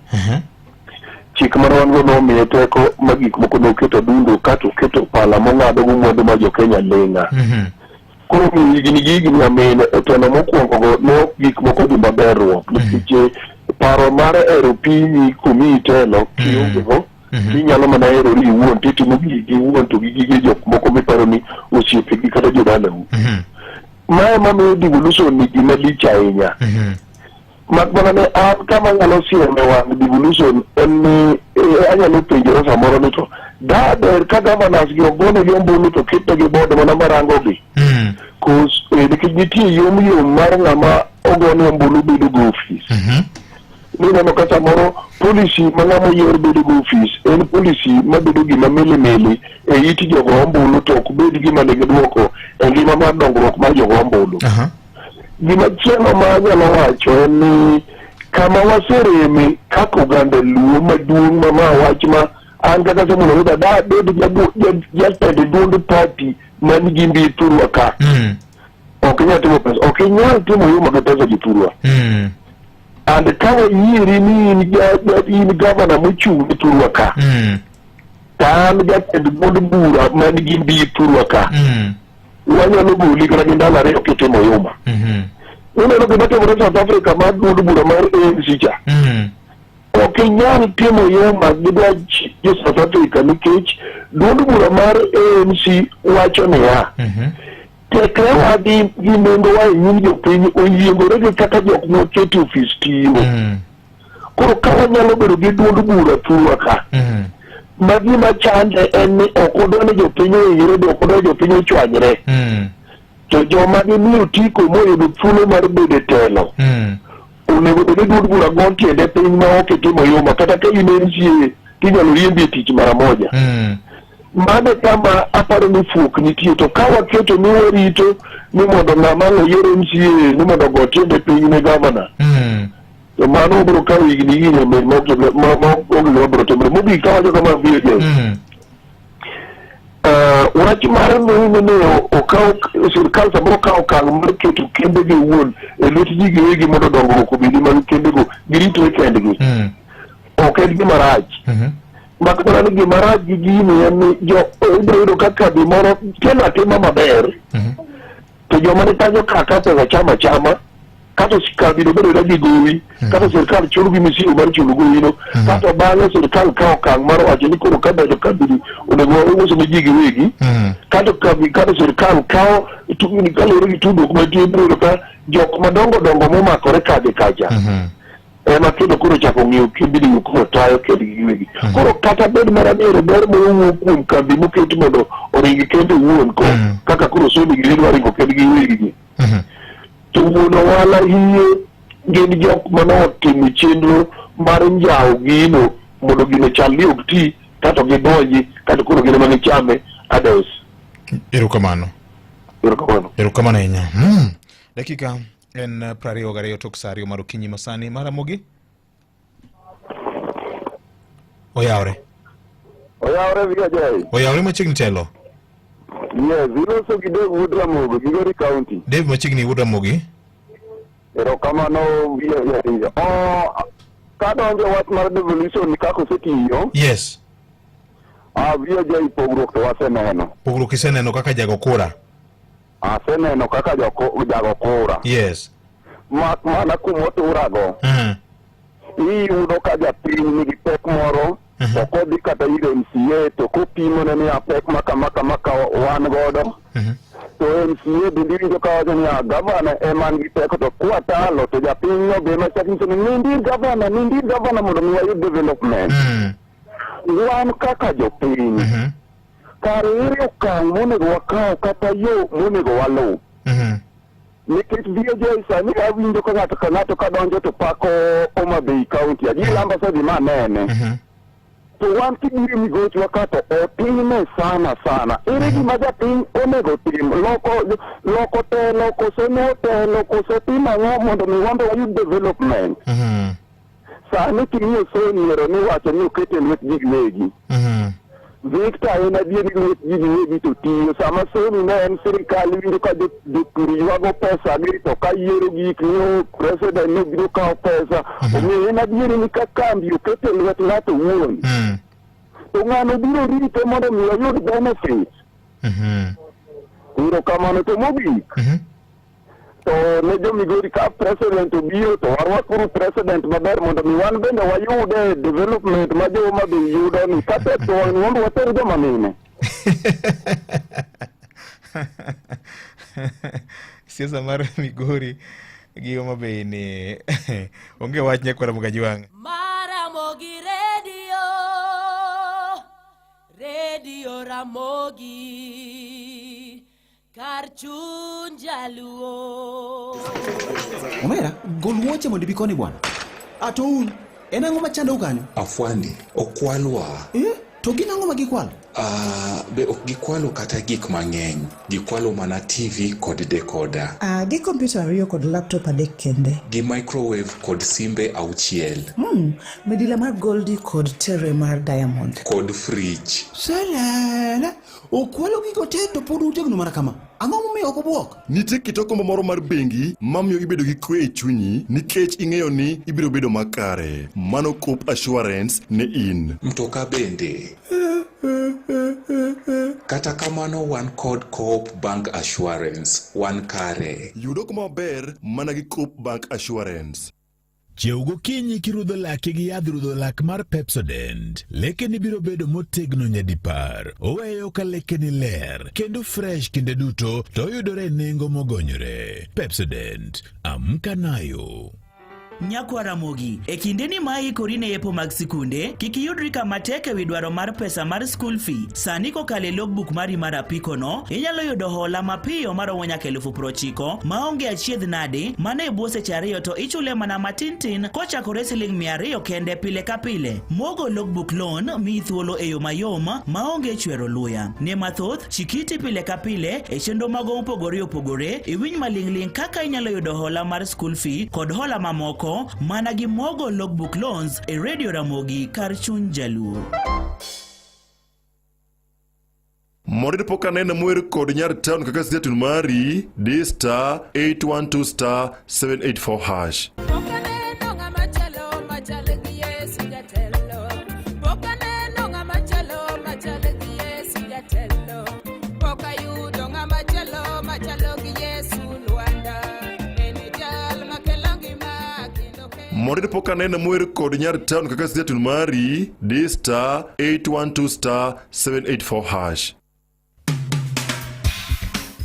Chik mane wan go nomiye teko ma gik moko noketo adundo kato oketo pala mong'ado go mwandu ma jo Kenya ling'a. Koro omiyo higni gi higni amine e telo mokwongo go ne ok gik moko odhi maber ruok nikech paro mar hero pinyi komiyi telo kionge go inyalo mana herori iwuon to itimo gigi iwuon to gi gige jok moko miparo ni osiepegi kata jodalau. Mae mamiyo devolution ni gima lich ahinya. Mak mana ne an kama anyalo siemo e wang' devolution en ni eh, anyalo penjora samoro ni to da ber ka governors gi ogonegi ombulu to ketnegi board mana marangogi. Cause eh, nikech nitie yom yom mar ng'ama ogone ombulu bedo gi ofis. Nineno ka samoro policy ma ng'ama oyier bedo go ofis en policy mabedo gima mili mili e it jogo ombulu to ok bed gima nigi dwoko e ngima mar dongruok mar jogo ombulu. Gima chielo ma anyalo wacho en ni kama wasereme kaka oganda Luo maduong' ma ma wach ma an kaka Samuel Oruda da bed jatend duond party man gi mbi thurwa ka. Ok inyal timo pesa, ok inyal timo yuma gi pesa jothurwa. And ka wayieri ni in in gavana mochung' ne thurwa ka, to an jatend duond bura man gi mbi thurwa ka, wanyalo goli kata gi ndalo ariyo kitimo yuma. Uneno gima timore South Africa mar duond bura mar ANC cha. Ok inyal timo yuma gi dwach jo South Africa nikech duond bura mar ANC wacho niya, tekrewa gi gi nengowa e nyim jopiny oyiengore gi kaka jok moket e ofis tiyo. Koro ka wanyalo bedo gi duond bura thurwa ka, ma gima chande en ni ok odwa ni jopiny ohinyre be ok odwa ni jopiny ochwanyre. To joma gimiyo otiko moyudo thuolo mar bedo e telo, onego bed ni duond bura go tiende piny ma ok itimo yuma kata ka in MCA tinyalo riembi e tich mara moja. Mano e kama aparo ni fuok nitie to ka waketo ni warito ni mondo ng'ama oyier MCA ni mondo ogo tiende piny ne gavana to mano obiro kawo higni higni omin ma ok ma ok onge gima biro timore. Mogik kawacho kama VJ. Wach mar ni ne okaw sirkal samoro kawo okang' mar keto kembegi owuon e lwet ji giwegi mondo dongruok obedi mag kembego giritre kendgi ok en gima rach mak mana ni gima rach gi gini en ni jo ibiro yudo ka kambi moro timo atima maber to joma ni kanyo ka pesa chama achama kato kambi no bedo gi gowi kato sirkal chulo gi misigo mar chulo gowino kato bang'e sirkal kawo okang' mar wacho ni koro kabedo kambi ni onego wauso ne ji giwegi kato kambi kato sirkal kawo kaluwore gi tudruok mantie ibiro yudo ka jok madongo dongo momakore kadhi kacha ema kendo koro chako ng'iyo kembini koro tayo kendgi giwegi koro kata bed mana ni ero ber mowuok kuom kambi moket mondo oring kende owuon ko kaka koro Sony gi dwa ringo kendgi giwegi gi to wuon ohala hie gin jok mane otimo chenro mar njawo gino mondo gino chal ni ok ti kato gidonji kato koro gin ema gichame ades. Erokamano. Erokamano. Erokamano ahinya. Dakika en 22 tok saa 2 mar okinyi masani mar Ramogi. Oyawre. Oyawre VJ. Oyawre machiegni telo. Yes, iloso gi Dave Wuod Ramogi, Migori County. Dave machiegni Wuod Ramogi. Erokamano VJ. Oh, kadonjo wach mar devolution kaka osetiyo. Yes. Ah, VJ pogruok to waseneno. Pogruok iseneno kaka jago kura. Aseneno kaka jago kura. Yes. Mak mana kumoturago. Iyudo ka japiny nigi pek moro to kodhi kata ir MCA to kopimone niya pek ma kama kama ka wan godo to MCA bende iwinjo ka wacho niya gavana ema nigi teko to kwatalo to japinyno be ema chak nyiso ni nind ir gavana nind ir gavana mondo mi wayud development. Wan kaka jopiny kare ere okang' monego wakaw kata yo monego waluw? Nikech VJ sani awinjo ka ng'ato ka ng'ato ka donjo to pako Homa Bay County. Adier amba asedhi ma anene. To wan kibiro Migochwa ka to otime sana sana. Ere gima japiny onego tim? Loko loko telo koso nuo telo koso timo ang'o mondo mi wan be wayud development? Sani king'iyo Sony ero miwacho ni oketo e lwet ji giwegi. Victor en adier ni lwet ji giwegi to tiyo. Sama Sony ne en sirikal iwinjo ka jopur ywago pesa gi to ka yiero gik ni o president ne biro kawo pesa. Omiyo en adier ni ka kambi oket e lwet ng'ato owuon to ng'ano biro rite mondo mi oyud benefit. Erokamano to mogik. To ne jo Migori ka president obiro to warwakuru president maber mondo mi wan bende wayude development ma jo Homa Bay yudo ni kata to wan mondo water joma mine. Siasa mar Migori gi Homa Bay ni onge wach nyakwara Mugajwang'. Maramogi Radio, Radio Ramogi. Kar chuny jaluo. Omera, gol wuoche mondo ibi koni bwana. Ato un, en ang'o machandou kanyo? Afwandi, okwalwa. Eh? To gin ang'o ma gikwalo? Ah, be ok gikwalo kata gik mang'eny. Gikwalo mana TV kod decoder. Ah, gi kompyuta ariyo kod laptop adek kende. Gi microwave kod simbe auchiel. Midila mar Goldi kod tere mar Diamond. Kod fridge. Selele, okwalo gigo te to pod utegno mana kama. Ang'o momiyo ok obwok? Nitie kit okumba moro mar bengi mamiyo ibedo gi kwe e chunyi nikech ing'eyo ni ibiro bedo makare. Mano Coop Assurance ne in. Mtoka bende. Kata kamano wan kod Coop Bank Assurance. Wan kare. Yud okumba maber mana gi Coop Bank Assurance. Chiew gokinyi kirudho laki gi yadh rudho lak mar Pepsodent. Lekeni biro bedo motegno nyadipar. Oweyo ka lekeni ler kendo fresh kinde duto to oyudore e nengo mogonyore. Pepsodent, amka nayo. Nyakwa Ramogi, e kindeni ma ikori ne yepo mag sikunde, kik iyudri kama tek e wi dwaro mar pesa mar school fee. Sani kokalo e logbook mari mar apiko no, inyalo yudo hola mapiyo maromo nyaka 90,000 maonge achiedh nadi, mana e bwo seche ariyo to ichule mana matin tin kochakore siling 200 kende pile ka pile. Mogo logbook loan miyi thuolo e yo mayom maonge chwero luya. Ne mathoth, chikiti pile ka pile e chenro mago mopogore opogore, iwinj maling'ling' kaka inyalo yudo hola mar school fee kod hola mamoko mana gi Mogo Logbook Loans e Radio Ramogi kar chuny Jaluo. Mondo pok anene mower kod nyar town kaka siatun mari di star 812 star 784 hash. Pok aneno ng'ama chalo machal gi Yesu jatelo. Pok aneno ng'ama chalo machal gi Yesu jatelo. Pok ayudo ng'ama chalo machalo gi Yesu Lwanda. En e jal makelo ngima kendo Mondo pok anene mower kod nyar town kaka siatun mari di star 812 star 784 hash.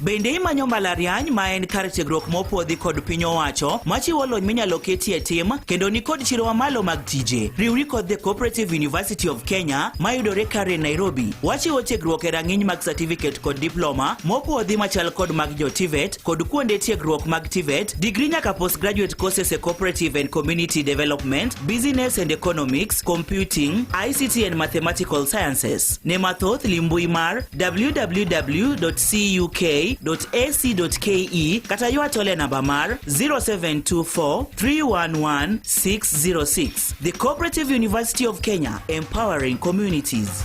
Bende imanyo mbalariany ma en kar tiegruok mopwodhi kod piny owacho machiwo lony minyalo ketie e tim kendo nikod chiro mamalo mag tije. Riwri kod The Cooperative University of Kenya mayudore Karen Nairobi. Wachiwo tiegruok e rang'iny mag certificate kod diploma mopwodhi machal kod mag jo TVET kod kuonde tiegruok mag TVET, degree nyaka postgraduate courses e cooperative and community development, business and economics, computing, ICT and mathematical sciences. Ne mathoth limbui mar www.cuk.ac.ke kata ywa tole namba mar 0724 311 606. The Cooperative University of Kenya, empowering communities.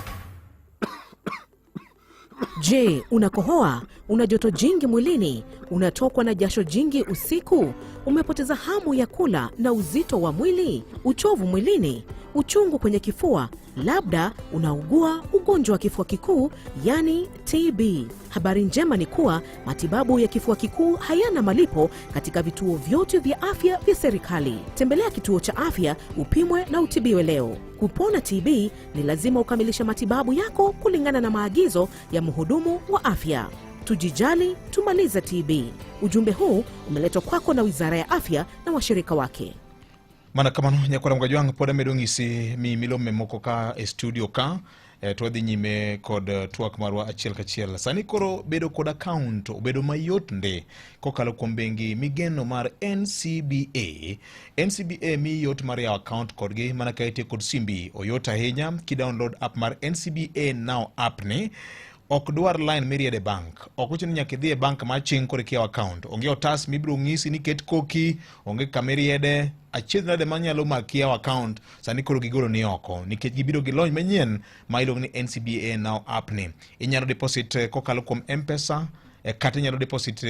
Je, unakohoa? Una joto jingi mwilini? Unatokwa na jasho jingi usiku? Umepoteza hamu ya kula na uzito wa mwili? Uchovu mwilini? Uchungu kwenye kifua? Labda unaugua ugonjwa wa kifua kikuu, yani TB. Habari njema ni kuwa matibabu ya kifua kikuu hayana malipo katika vituo vyote vya afya vya serikali. Tembelea kituo cha afya upimwe na utibiwe leo. Kupona TB ni lazima ukamilishe matibabu yako kulingana na maagizo ya mhudumu wa afya. Tujijali, tumalize TB. Ujumbe huu umeletwa kwako na Wizara ya Afya na washirika wake. Mana kamano nyakwara Mgajwang' pod amedo ng'isi mi milome moko ka e studio ka to wadhi nyime kod twak marwa achiel kachiel. Sani koro bedo kod account obedo mayot nde kokalo kuom bengi migeno mar NCBA. NCBA miyi yot mar yawo account kodgi mana ka itiyo kod simbi. Oyot ahinya kidownload app mar NCBA Now app ni. Ok dwar line miriede bank. Ok ochuno ni nyaka idhi e bank ma aching' koro ikiyawo account. Onge otas mibiro ng'isi ni ket koki, onge kama iriede. Achiedh nade manyalo maki yawo account, sani koro gigolo ni oko nikech gibiro gi lony manyien ma iluongo ni NCBA Now app ni. Inyalo deposit kokalo kuom M-Pesa, kata inyalo deposit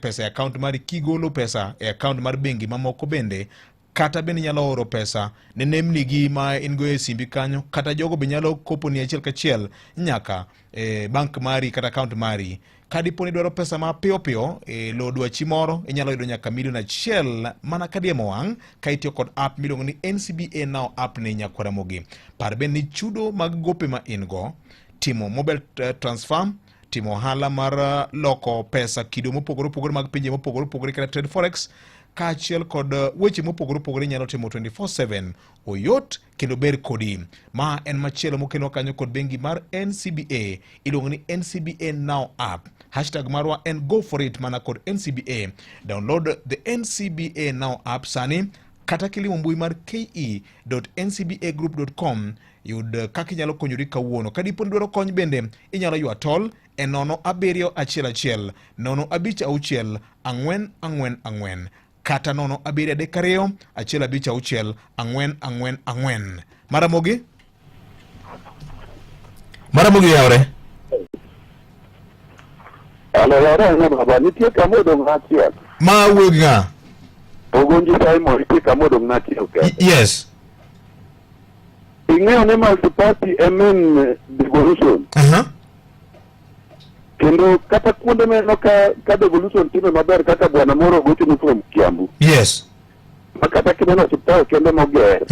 pesa e account mari kigolo pesa e account mar bengi mamoko bende, kata bende inyalo oro pesa ne nembni gi ma in go e simbi kanyo, kata jogo be nyalo koponi achiel kachiel nyaka e bank mari kata account mari. Ka dipo ni idwaro pesa ma piyo piyo e lo dwachi moro, inyalo yudo nyaka milion achiel mana ka diemo wang' ka itiyo kod app miluongo ni NCBA Now app ni nyakwar Ramogi. Par bende ni chudo mag gope ma in go, timo mobile transfer, timo ohala mar loko pesa kido mopogore opogore mag pinje mopogore opogore kata trade forex, kaachiel kod weche mopogore opogore inyalo timo 24/7. Oyot kendo ber kodi. Ma en machielo mokelwa kanyo kod bengi mar NCBA, iluongo ni NCBA Now app. Hashtag marwa en go for it mana kod NCBA. Download the NCBA Now app sani. Kata kilimo mbui mar ke.ncbagroup.com yud kaka inyalo konyori kawuono. Ka dipo ni dwaro kony bende inyalo ywa tol e 0 7 1 1 0 5 6 4 4 4 kata 0 7 3 2 1 5 6 4 4 4. Maramogi? Maramogi yawre? Alo, yawre ahinya baba, nitie kama odong' achiel. Ma wuoyo gi ng'a? Ogonji Simon, nitie kama odong' achiel kende. Yes. Ing'eyo ni multi-party e main devolution. Kendo kata kuonde mineno ka, ka devolution time maber kaka bwana moro ogochoni from Kiambu. Yes. Ma kata kineno osiptal kende moger.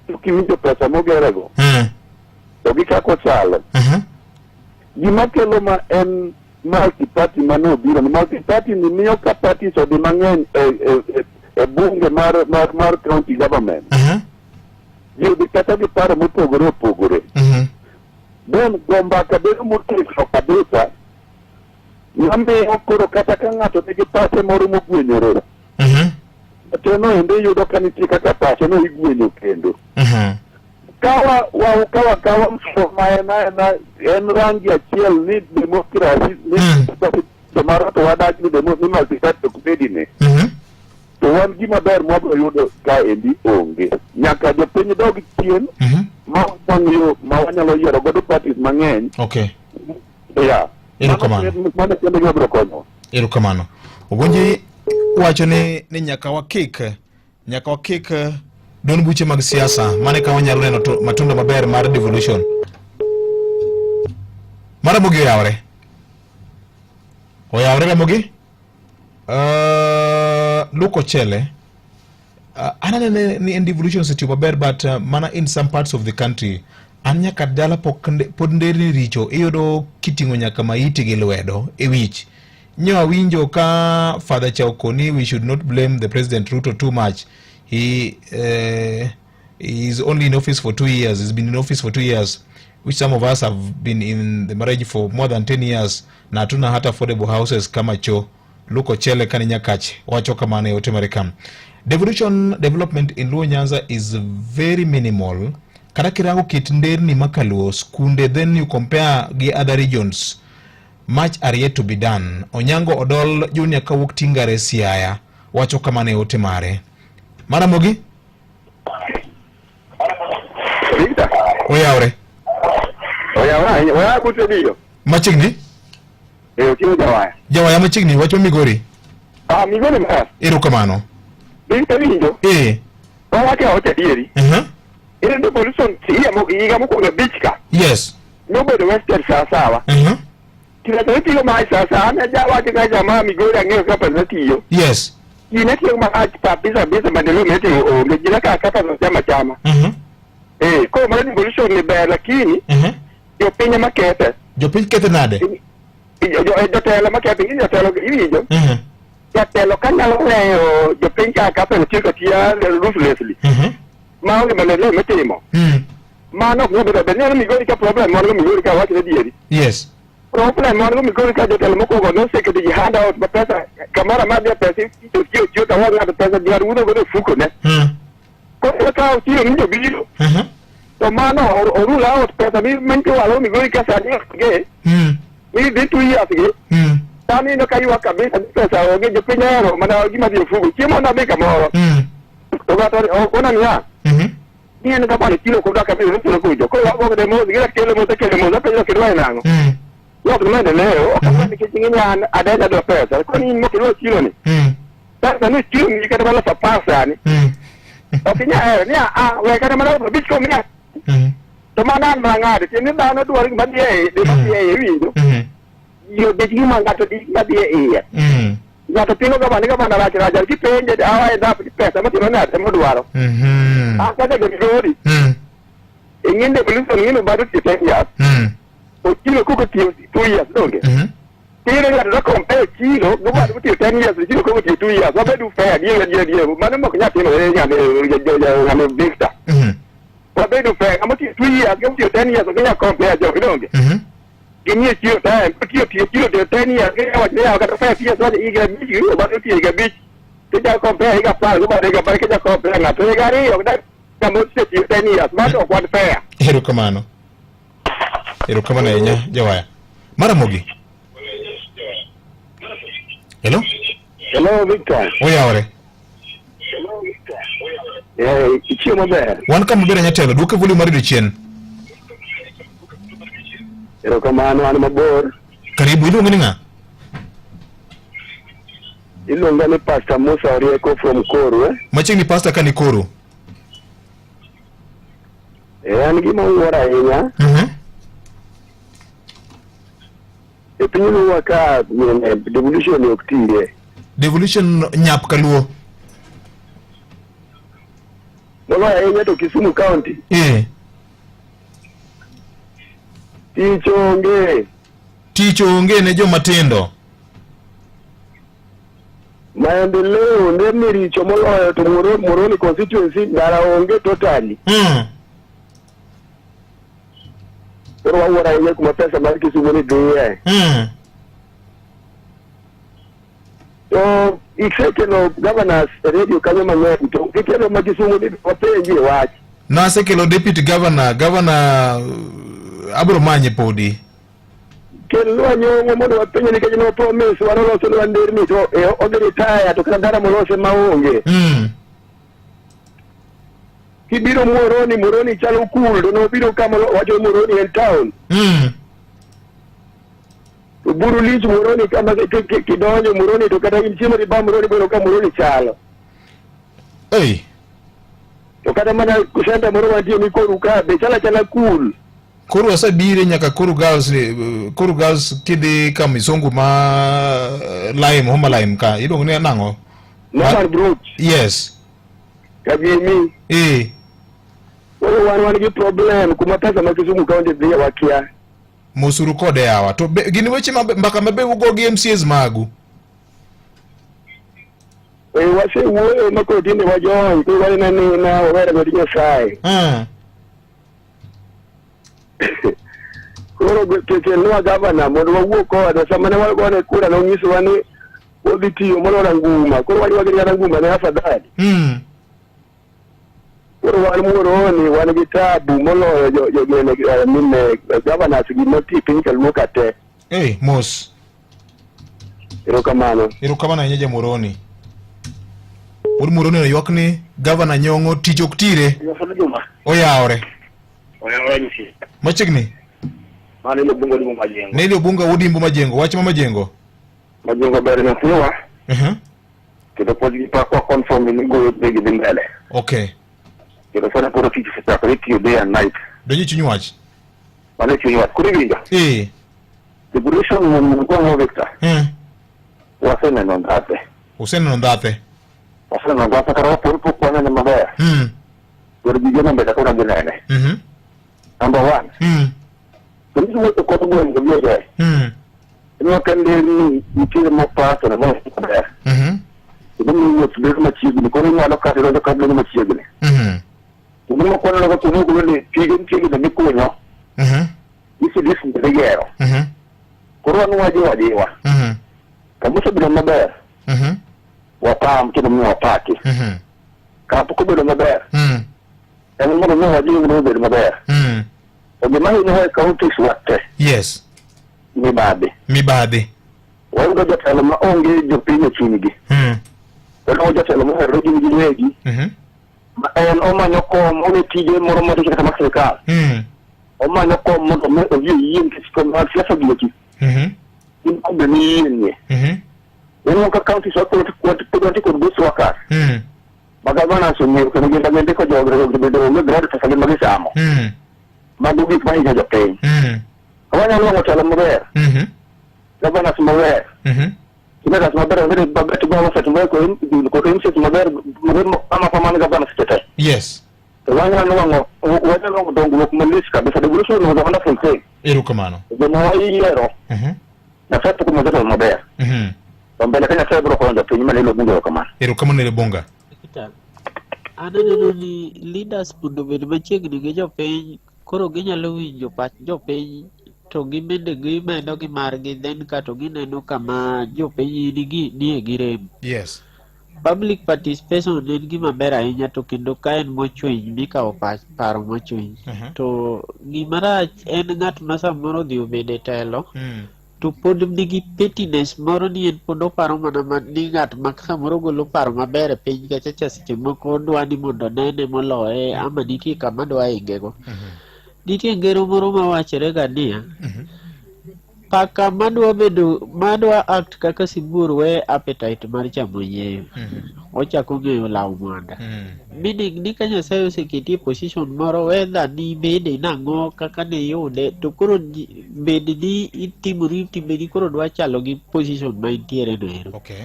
To kiwinjo pesa mogerego. To gi kaka ochalo. Gima kelo ma en multi-party mane obiro ni multi-party ni miyo ka parties odhi mang'eny e, e, e, e bunge mar, mar, mar county government. Ji odhi kata gi paro mopogore opogore. Then go mbaka bedo motegno kabisa mamiyo koro kata ka ng'ato nigi pache moro mogwenyore to no ende iyudo ka nitie kaka pache no igwenyo kendo. Kawa wa kawa kawa ma en en en rangi achiel ni democracy ni to mara to wadak ni demo ni multi-party ok bedi ne. To wan gima ber mwabiro yudo ka endi onge. Nyaka jopiny dog chien ma wang' yo ma wanyalo yiero godo parties mang'eny. Okay. Yeah. Erokamano. Mano kende gima biro konyowa. Erokamano. Ogonji wacho ni, ni nyaka wakik nyaka wakik duond buche mag siasa mane ka wanyalo neno to, matunda maber mar devolution. Maramogi oyawre. Oyawre Ramogi? Luke Ochele. An anene ni en devolution osetiyo maber but mana in some parts of the country an nyaka dala pok pod nderni richo iyudo kiting'o nyaka maiti gi lwedo e wich. Nyo awinjo ka Father Chauko ni we should not blame the President Ruto too much. He is only in office for 2 years. He's been in office for 2 years, which some of us have been in the marriage for more than 10 years na hatuna hata affordable houses kama cho. Luke Ochele kani Nyakach wacho kamano e ote mare kam. Devolution development in Luo Nyanza is very minimal. Kata kirango kit nderni makaluo skunde then you compare gi other regions much are yet to be done. Onyango Odol Junior kawuok Tingare Siaya wacho kamano e ote mare. Maramogi? Victor. Oyawre. Oyawre ahinya. Oya bute biyo. Machiegni? Eh, oting'o jawaya. Jawaya machiegni, wach ma Migori. Ah, Migori ma. Erokamano. Victor winjo. Eh. Wawake awacho adieri. Ere devolution higa higa mokwongo abich ka. Yes. Nobedo wasted sawa sawa. Tiracho ni tiyo marach sawa sawa. An ajawacho ka jamaa Migori ang'eyo kaka pesa tiyo. Yes. Ji ne tiyo marach kabisa kabisa maendeleo ne tiyo onge. Ji ne kawo kaka pesa chama chama. Eh, koro mano devolution ni ber lakini jopiny ema kethe. Jopiny kethe nade? Jotelo ema kethe, ing'e jotelo iwinjo. Jatelo ka nyalo weyo jopiny ka ka pesa tiyo katiya ruthlessly. Maonge maendeleo mitimo. Mano ok nyal bedo ber. Ineno Migori ka problem wan go Migori ka wachre adieri. Yes. Problem wan go Migori ka jotelo mokwongo noseketo ji hand out ma pesa kamoro amora dhi e pesa ichiwo chiwo to ng'ato pesa ji ng'ato wuotho godo e fuko ne. Koro ka ochiro ni jobiro. To mano orule out pesa mi mancho Migori ka sani onge. Mi dhi 2 years gi. Sani ineno ka ywak kabisa ni pesa onge jopiny ohero mana gima dhi e ofuko. Chiemo nadhi kamoro. To ng'ato okona niya. Ni en gavana chilo kod kaka biro chilo kujo. Koro wago de mos gira kele mos kele mos apenjo kidwa nang'o. Yok ni maendeleo ok mm nikech ing'e an adega dwa pesa. Koro in mokidwa chilo ni. Pesa ni chilo ni kata mana apar sani. Ok inyal hero ni a we kata mana abich komiya. To mano an mana ng'ado tiende ni dhano dwaro gima dhi e gima dhi e iye iwinjo. Ji odich gima ng'ato dich gima dhi e iye. Ng'ato pingo gavana gavana rach rach kipenje awa end up gi pesa motimo nade modwaro. Ah kaka jo Migori. Ing'e devolution ing'e bado tiyo 10 years. Ochilo koko tiyo 2 years donge. Tiyudo ng'ato dwa compare chilo gi ng'at motiyo 10 years to chilo koko tiyo 2 years. Wabedu fair dier adier adier. Mano mok nyal timore ng'ame Victor. Wabedu fair ng'ama otiyo 2 years gi motiyo 10 years ok inyal compare jogi donge. Ging'iyo chiro time otiyo tiyo chiro tiyo 10 years ginyalo wacho ni yawa kata 5 years wacho higa abich giyudo bado tiyo higa abich. Kichako compare higa 10 gi bad higa 10 kichako compare ng'ato higa 2 dakika mosetiyo 10 years mano ok wan fair. Erokamano. Erokamano ahinya Jawaya. Maramogi. Hello? Hello Victor. Oyawore. Eh, ichiemo maber. Wan kama ber ahinya telo, duok volume mar radio chien. Erokamano an mabor. Karibu, iluongi ni ng'a? Iluonga ni Pastor Musa Orieko from Koru. Eh? Machiegni pastor ka ni Koru. Eh, an gima wuoro ahinya. E piny luwa ka devolution ok tiye. Devolution nyap kaluo. Moloyo ahinya to Kisumu County. Eh. Tich onge. Tich onge ne joma tindo. Maendeleo nderni richo moloyo to Muhoroni constituency ndara onge totally. Koro wawuoro ahinya kuma pesa mar Kisumu ni dhiye. To isekelo governors e radio kanyo mang'eny to gikelo ma Kisumu ni wapenjie wach. Nasekelo deputy governor, governor abro manye podi. Kelnwa nyong'o mondo wapenje nikech no promise wan olosonwa nderni to e, odhi retire to kata ndara molose maonge. Kibiro Muhoroni, Muhoroni chalo kul to nobiro kama wacho Muhoroni en town. To buru lich Muhoroni kama kidonjo Muhoroni to kata in chiemo riba Muhoroni biro ka Muhoroni chalo. Ei. To kata mana center moro mantie ni koru ka be chalo achala kul. Koro wasebire nyaka Koru Girls, Koru Girls kidhi ka Misongu ma Lime, Homa Lime ka, iluongo ni nang'o? Norman Bridge. Yes. Kagimi. Eh. Koro wan gi problem kuma pesa ma Kisumu County dhiye wakia. Mosuru kode yawa. To be, gin weche ma mbaka ma be ugo gi MCAs magu? Eh, wasewuoyo ma koro tinde wajony, koro wanena ni na wawere lwet Nyasaye. Koro kelnwa gavana mondo wawuo kode. Sama ne wagone kura nonyisowa ni odhi tiyo molo Ranguma. Koro waywagi ni Ranguma ne afadhali. Koro wan Muhoroni wan gi tabu moloyo jo jo gene mine governors gi moti piny kaluo ka te. Hey, mos. Erokamano. Erokamano ahinya ja Muhoroni. Wuod Muhoroni oywak ni gavana Nyong'o tich ok tire. Oyawore. Oyawore nyisi. Machiegni. Mano ile bungo limo majengo. Neli Obunga wuod Imbo Majengo. Wach ma Majengo. Majengo ber nyathiwa. Kendo pod gi pakwa confirm ni goyo dhi gi dhi mbele. Okay. Kendo sani koro tich osechakore tiyo day and night. Donjo e chuny wach. Mano e chuny wach. Koro iwinjo? Eh. Devolution mokwongo Victor. Waseneno ndhathe. Useneno ndhathe. Waseneno ndhathe kata wapod pok wanene maber. Koro gige namba kaka una ginene. Number one. Polisi wuotho kod gweng' gi gwenge. Ineno ka nderni nitiere mopa to ne maber. Kendo miyo wuoth bedo machiegni. Koro ing'ado kata idonjo kata donjo machiegni. Kendo moko waneno ka kuonde moko bende pige nitie gino mikunyo. ECDs bende igero. Koro wan wajiwo ajiwa. Kama osebedo maber, wapam kendo miyo wapaki. Kama pok obedo maber, en mondo mi wajiw mondo obed maber. To gima hinyowa e counties wa te, Yes. mibadhi. Mibadhi. Wayudo jotelo ma onge jopiny e chunygi. Wayudo jotelo moherore gin giwegi. Ma en omanyo kom, onge tije moro mar kata mar sirkal. Omanyo kom mondo mi odhi oyie nikech kom mag siasa gi eki. In kombe miyienie. Ineno ka counties wa pod wantie kod ghost workers. Ma governors ong'eyo kendo gin gindiko jogi bende onge grad pesa gi ma gichamo. Mago gik mahinyo jopiny. Ka wanyalo nwang'o telo maber, governors maber, senators maber, onge maber to gowo set maber kod MCAs maber ama kamano governors te. Yes. To wanyalo nwang'o wanyalo nwang'o dongruok malich kabisa. Devolution was a wonderful thing. Erokamano. Joma wayiero, Nyasaye pok omiyo jotelo maber. To mbele ka Nyasaye biro konyo jopiny ma lelo bunge kamano. Erokamano ne Bonga. An aneno ni leaders mondo obed machiegni gi jopiny koro ginyalo winjo pach jopiny to gin bende gimedo gi margi then kato gineno kama jopiny nigi nie gi rem. Yes. Public participation en gima ber ahinya to kendo ka en mochwiny mikawo pach paro mochwiny. To gima rach en ng'at ma samoro odhi obedo e telo to pod nigi pettiness moro ni en pod oparo mana ma, ni ng'at ma samoro golo paro maber e piny kacha cha seche moko odwa ni mondo onene moloye ama nitie kama dwa ingego. Nitie ngero moro mawachore ga niya, paka madwa bedo madwa act kaka sibuor we appetite mar chamo yieyo ochako ng'eyo law mwanda meaning ni ka Nyasaye oseketi e position moro whether ni ibede nang'o kaka ne iyude to koro ji- bed ni itimori timbeni koro dwa chalo gi position ma intiere no ero Okay.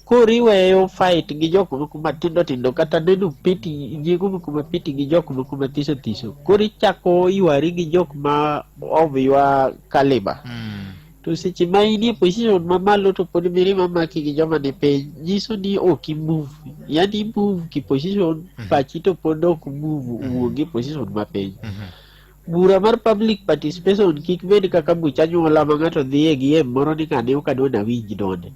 Koro iweyo fight gi jok moko matindo tindo kata neno pity nyiego moko ma pity gi jok moko mathiso thiso. Koro ichako ywari gi jok ma of your caliber. To seche ma inie position mamalo to pod mirima maki gi joma ni piny nyiso ni ok i move. Yani i move ki position pachi to pod ok move wuog e position mapiny. Bura mar public participation kik bed kaka buch anyuola ma ng'ato dhiye gi em moro ni ng'ane ok adwa nawinj dwonde.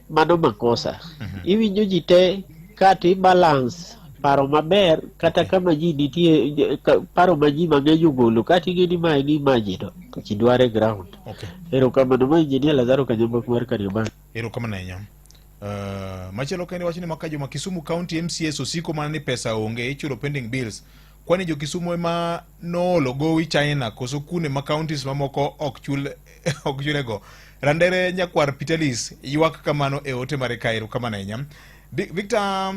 Mano makosa. Iwinjo ji te kato i balance paro maber kata kama ji nitie paro ma ji mang'eny ogolo kata ing'e ni mae ni ma ji to ji dwaro e ground. Okay. Erokamano ma Engineer Lazaro Kanyambok mar Kariobangi. Erokamano ahinya. Machielo kende wach ni maka joma Kisumu County MCAs osiko mana ni pesa onge ichulo pending bills. Kwani jo Kisumu ema noolo gowi China koso kune ma counties mamoko ok chul ok chulego. Randere nyakwar Pitelis ywak kamano e ote mare ka erokamano ahinya. Victor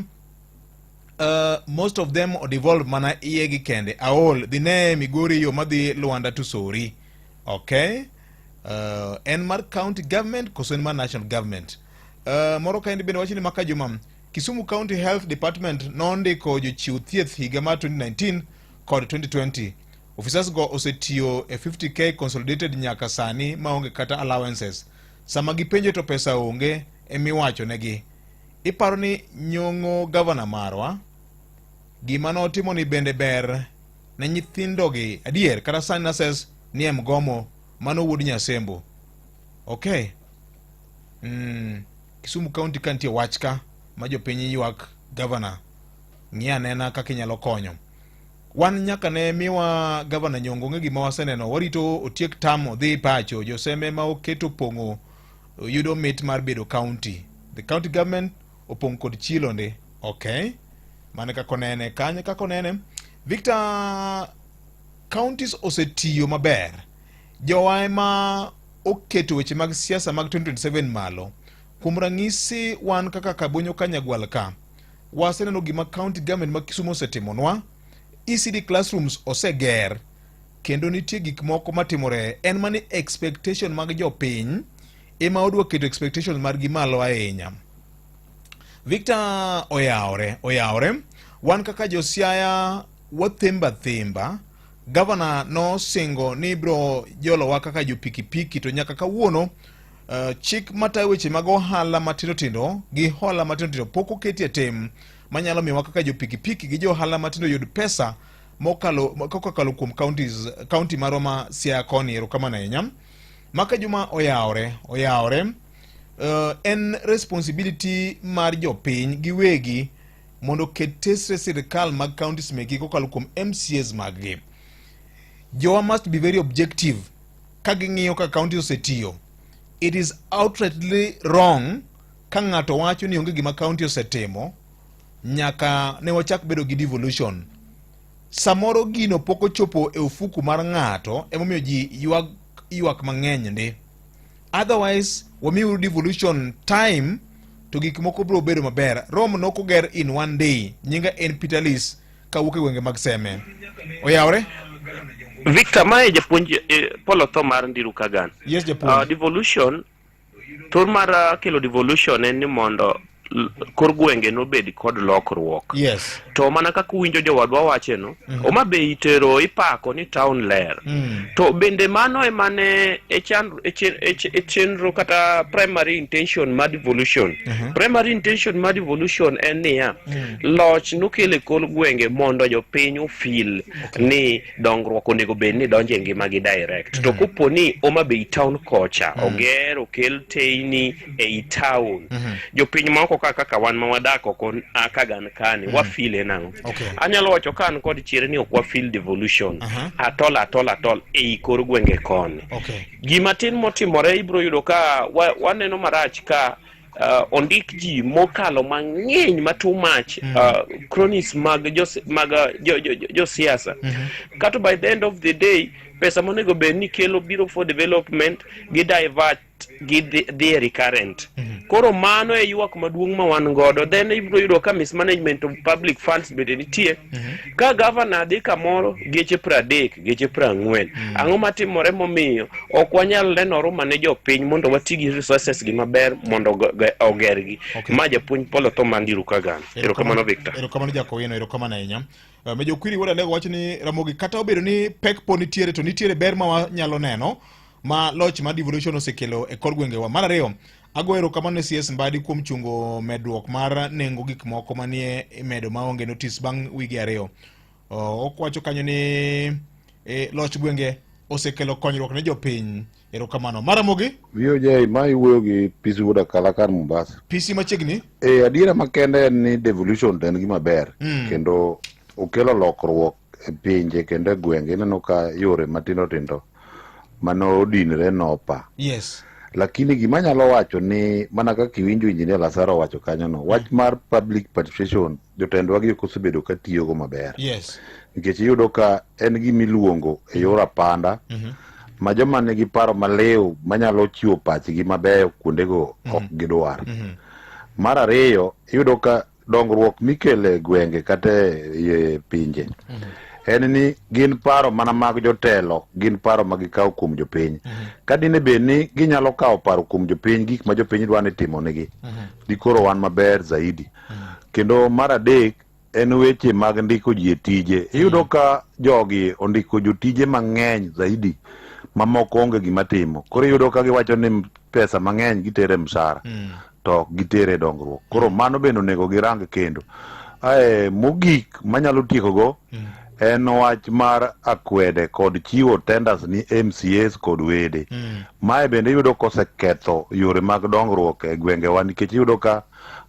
most of them odevolve mana iyegi kende. Aol dhi ne Migori yo madhi Luanda to Sori. Okay. En mar county government koso en mar national government? Moro kaendi bende wacho ni maka juma Kisumu County Health Department nondiko jochiw thieth higa mar 2019 kod 2020. Ofisas go osetiyo e 50k consolidated nyaka sani maonge kata allowances. Sama gipenjo to pesa onge emiwacho negi. Iparo ni nyong'o gavana marwa gima notimo ni bende ber ne nyithindogi adier kata sani nurses ni e mgomo mano wuod Nyasembo. Okay. Kisumu County ka nitie wach ka ma jopiny ywak gavana ng'i anena kaka inyalo konyo. Wan nyaka ne miwa gavana Nyongo onge gima waseneno, warito otiek tam odhi pacho. Joseme ma oketo pong'o yudo mit mar bedo county. The county government opong' kod chilo ndi. Okay. Mano kaka onene kanyo kaka onene. Victor, counties osetiyo maber. Jowa ema oketo weche mag siasa mag 2027 malo. Kuom ranyisi wan kaka Kabonyo Kanyagwal ka, waseneno gima county government ma Kisumu osetimonwa. ECD classrooms oseger kendo nitie gik moko matimore. En mani expectation mag jopiny ema odwa keto expectation margi malo ahinya. Victor oyawre, oyawre. Wan kaka josiaya wathemba themba. Gavana nosingo ni ibiro jolowa kaka jo pikipiki to nyaka kawuono chik matayo weche mag ohala matindo tindo gi hola matindo tindo pok oketi e tim manyalo miyowa kaka jo pikipiki gi jo ohala matindo yud pesa mokalo kokalo kuom counties county marwa ma Siaya koni. Erokamano ahinya. Maka Juma oyawre, oyawre. En responsibility mar jopiny giwegi mondo oket tesre sirkal mag counties meki kokalo kuom MCAs maggi. Jowa must be very objective ka ging'iyo ka counties osetiyo. It is outrightly wrong ka ng'ato wacho ni onge gima county osetimo nyaka ne wachak bedo gi devolution. Samoro gino pok ochopo e ofuku mar ng'ato emomiyo ji ywak ywak mang'eny ndi. Otherwise wamiuru devolution time to gik moko biro bedo maber. Rome nokoger in one day. Nyinga en Peter Lis kawuok e gwenge mag Seme. Oyawre? Victor, mae japuonj Paul Otho mar Ndiru Kagan. Yes, japuonj. Devolution, thor mar kelo devolution en ni mondo kor gwenge nobed kod lokruok. Yes. To mana kaka uwinjo jowadwa wacheno, Homa Bay itero ipako ni town ler. To bende mano ema ne e chenro kata primary intention mar devolution. Primary intention mar devolution en niya, loch nokel e kor gwenge mondo jopiny ofil ni dongruok onego bed ni donjo e ngimagi direct. To kopo ni Homa Bay town kocha oger okel teyni ei town, jopiny maoko ka kaka wan ma wadak oko a Kagan kani wafile nang'o Anyalo wacho ka an kod chir ni ok wafil devolution at all at all at all ei kor gwenge koni. Gima tin motimore ibiro yudo ka waneno marach ka ondik ji mokalo mang'eny ma too much cronies mag jos, mag jo, jo, jo, josiasa kato by the end of the day pesa monego bed ni kelo biro for development gi divert gi dhi e recurrent. Koro mano e ywak maduong' ma wan godo. Then ibiro yudo ka mismanagement of public funds bende nitie. Ka governor dhi kamoro geche 30, geche 40. Ang'o matimore momiyo ok wanyal neno oruma ne jopiny mondo wati gi resources gi maber mondo ogergi. Ma japuonj Paul Otho Mandiru Kagan. Erokamano Victor. Erokamano Jakowino, erokamano ahinya. Mejo Kwiri wuod Alego wacho ni Ramogi kata obedo ni pek pod nitiere to nitiere ber ma wanyalo neno ma loch mar devolution osekelo e kor gwengewa. Mar ariyo, ago erokamano ne CS Mbadi kuom chungo medruok mar nengo gik moko manie imedo maonge notis bang' wige ariyo. Okwacho kanyo ni loch gwenge osekelo konyruok ne jopiny. Erokamano. Mar Ramogi? VOJ, ma iwuoyo gi PC Wuod Akala kar Mombasa. PC machiegni? Adiera makende en ni devolution to en gima ber kendo okelo lokruok e pinje kendo e gwenge. Ineno ka yore matindo tindo mane odinre nopa. Lakini gima anyalo wacho ni mana kaka iwinjo Engineer Lazaro owacho kanyono, wach mar public participation jotendwa gi ok osebedo ka tiyogo maber. Nikech iyudo ka en gima iluongo e yor apanda ma joma nigi paro maliw manyalo chiwo pachgi mabeyo kuondego ok gidwar. Mar ariyo, iyudo ka dongruok mikelo e gwenge kata e pinje en ni gin paro mana mag jotelo, gin paro ma gikawo kuom jopiny. Ka dine bed ni ginyalo kawo paro kuom jopiny, gik ma jopiny dwa ni timonegi, dikoro wan maber zaidi. Kendo mar adek en weche mag ndiko ji e tije. Iyudo ka jogi ondiko jotije mang'eny zaidi mamoko onge gima timo. Koro iyudo ka giwacho ni pesa mang'eny gitere msara to ok gitere dongruok. Koro mano bende onego girang kendo. Ae, mogik manyalo tiekogo en wach mar akwede kod chiwo tenders ni MCAs kod wede. Mae bende iyudo koseketho yore mag dongruok e gwengewa nikech iyudo ka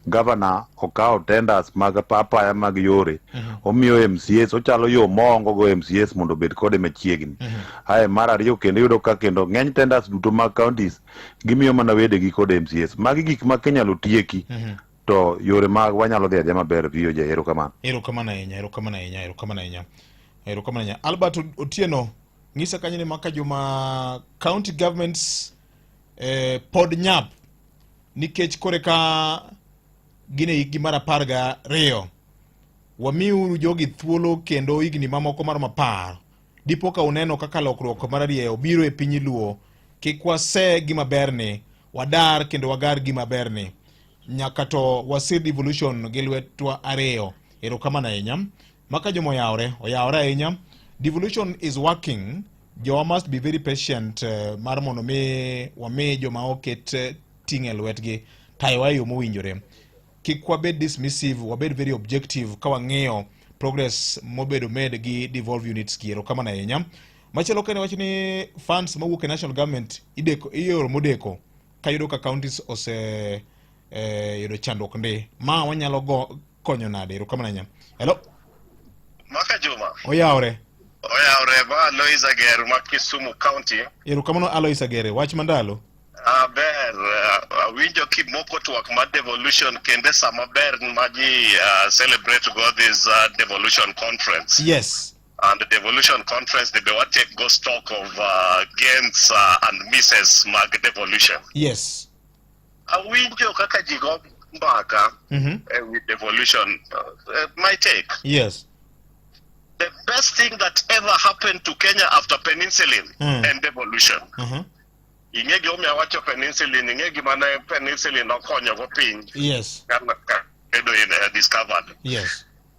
gavana okawo tenders mag apaya mag yore omiyo MCAs, ochalo yo moongo go MCAs mondo obed kode machiegni. Ae mar ariyo kendo iyudo ka kendo ng'eny tenders duto mag counties gimiyo mana wedegi kod MCAs. Magi gik ma kinyalo tieki to yore mag wanyalo dhi adhiya maber. VOJ, erokamano. Erokamano ahinya, erokamano ahinya, erokamano ahinya. Erokamano ahinya. Albert Otieno ng'isa kanyo ni maka joma county governments pod nyap nikech kore ka gin e hikgi mar 12. Wamiuru jogi thuolo kendo higni mamoko maromo 10. Dipo ka uneno kaka lokruok mararieya obiro e piny Luo. Kik wase gima berni, wadar kendo wagar gima berni. Nyaka to wasir devolution gi lwetwa ariyo. Erokamano ahinya. Maka joma oyawore, oyawore ahinya. Devolution is working. Jowa must be very patient mar mondo mi wami joma oket ting' e lwetgi tayowa e yo mowinjore. Kik wabed dismissive, wabed very objective ka wang'iyo progress mobedo made gi devolve units gi. Erokamano ahinya. Machielo kendo wach ni funds mawuok e national government ideko, ioro modeko kayudo ka counties ose yudo chandruok ndi. Ma wanyalo go konyo nade? Erokamano ahinya. Hello. Maka Juma. Oyawre. Oyawre ba Alois Ager ma Kisumu County. Erokamano Alois Agere. Wach mandalo. Aber, awinjo kimoko twak mar devolution kendo sama ber ma ji celebrate go this devolution conference. And the devolution conference ni be wa take go stock of gains and misses mag devolution. Awinjo kaka ji go mbaka e wi devolution. My take. The best thing that ever happened to Kenya after penicillin and devolution. Ing'e gimomiyo awacho penicillin, ing'e gima ne penicillin okonyo go piny. Ka bedo in discovered.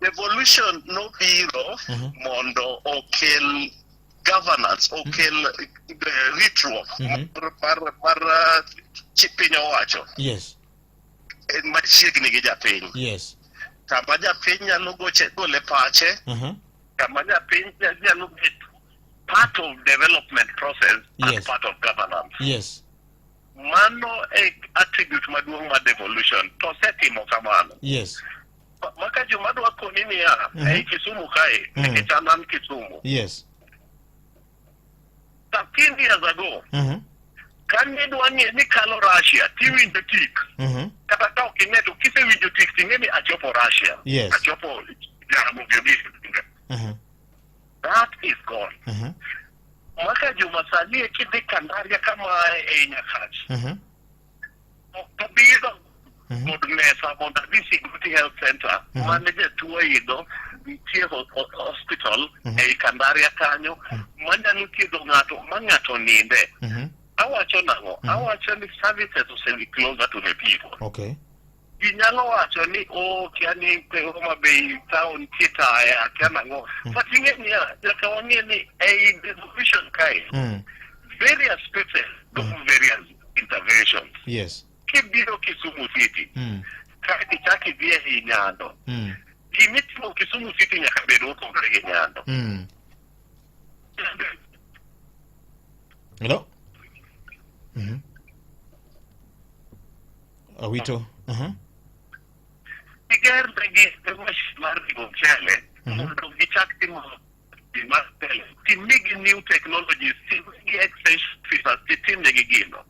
Devolution nobiro mondo okel governance, okel ritruok mar piny owacho. En machiegni gi japiny. Kama japiny nyalo goche gole pache, kama japiny nyalo bet part of development process and part of governance. Mano e attribute maduong' mar devolution to osetimo kamano. Yes. Maka joma dwa koni niya, ei Kisumu kae, nikech an an Kisumu. Yes. 13 years ago, kane idwa ng'e ni kalo Russia, tiwinjo tik. Kata ka ok ing'e to kisewinjo tik ting'e ni achopo Russia. Yes. Achopo Jaramogi Oginga. That is gone. Maka juma sani e kidhi Kandaria kama e Nyakach. Ok abidho kod mesa mondo adhi Sigoti Health Center mane jatuo idho nitie hospital ei Kandaria kanyo manyalo thiedho ng'ato ma ng'ato ninde. Awacho nang'o? Awacho ni services osedhi closer to the people. Okay. Ji nyalo wacho ni oh, kia ni Homa Bay town nitie taya, kia nang'o. But ing'e niya, nyaka wang'e ni ei devolution kae, various spaces do various interventions. Yes. Kibiro Kisumu City, kae ichak idhi e Nyando. Gimitimo Kisumu City nyaka bed mopogore gi Nyando. Hello? Awito. Giger negi machine mar rigo mchele mondo gichak timo mar mchele. Timnegi new technologies, timnegi extension officers, titimnegi gino.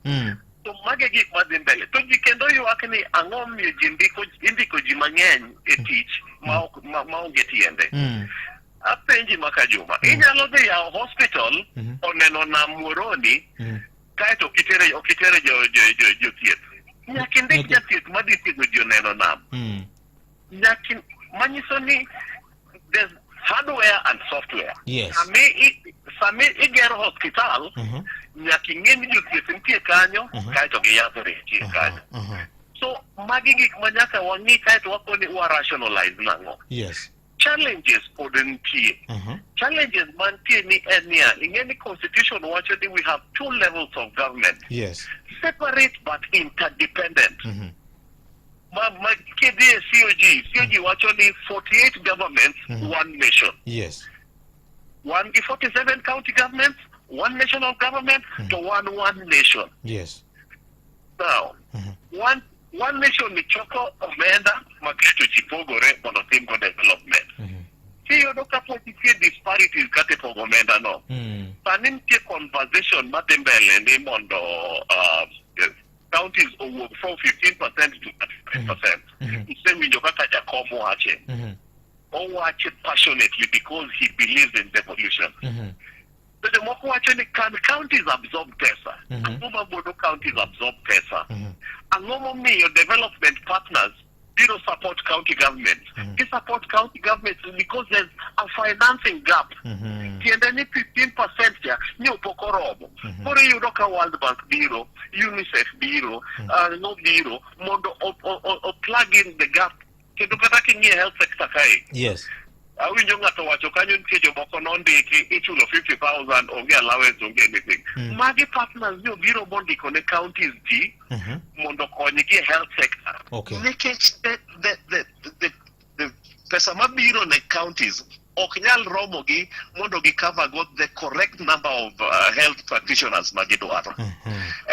To magi e gik madhi mbele. To ji kendo ywak ni ang'o momiyo ji ndiko indiko ji mang'eny e tich ma ok ma maonge tiende. Apenji maka Juma, inyalo dhi yawo hospital oneno nam Muhoroni kaeto ok itere ok itere jo jo jo jothieth. Nyaka indik jathieth madhi thiedho ji oneno nam. Nyaka manyiso ni there's hardware and software. Yes. Sami sami igero hospital, nyaka ing'e ni jothieth nitie kanyo, kaeto gi yath be nitie kanyo. So magi gik ma nyaka wang'i kaeto wakoni wa rationalize nang'o. Yes. Challenges pod nitie. Challenges mantie ni en niya, ing'e ni constitution wacho ni we have two levels of government. Yes. Separate but interdependent. Ma kidhi e COG, COG wacho ni 48 governments, one nation. Yes. One gi 47 county governments, one national government, to one nation. Yes. Now, one nation ni choko omenda maketo ji pogore mondo timgo development. Tiyudo ka pod nitie disparities kata e pogo omenda no. Sani nitie conversation madhi mbele ni mondo counties owuog from 15% to 35%. Isewinjo kaka Jakom wache. Owache passionately because he believes in devolution. To jomoko wacho ni can counties absorb pesa? Ang'o mamono counties absorb pesa? Ang'o momiyo development partners biro support county government? Gi support county government because there's a financing gap. Tiende ni 15% cha ni pok oromo. Koro iyudo ka World Bank biro, UNICEF biro, no biro mondo o plug in the gap. Kendo kata king'iyo health sector kae, Yes. awinjo ng'ato wacho kanyo nitie jomoko nondiki ichulo 50,000 onge allowance onge anything. Magi partners ni obiro mondiko ne counties ji mondo okonygi e health sector. Okay. Nikech the pesa mabiro ne counties ok nyal romo gi mondo gi cover go the correct number of health practitioners ma gidwaro.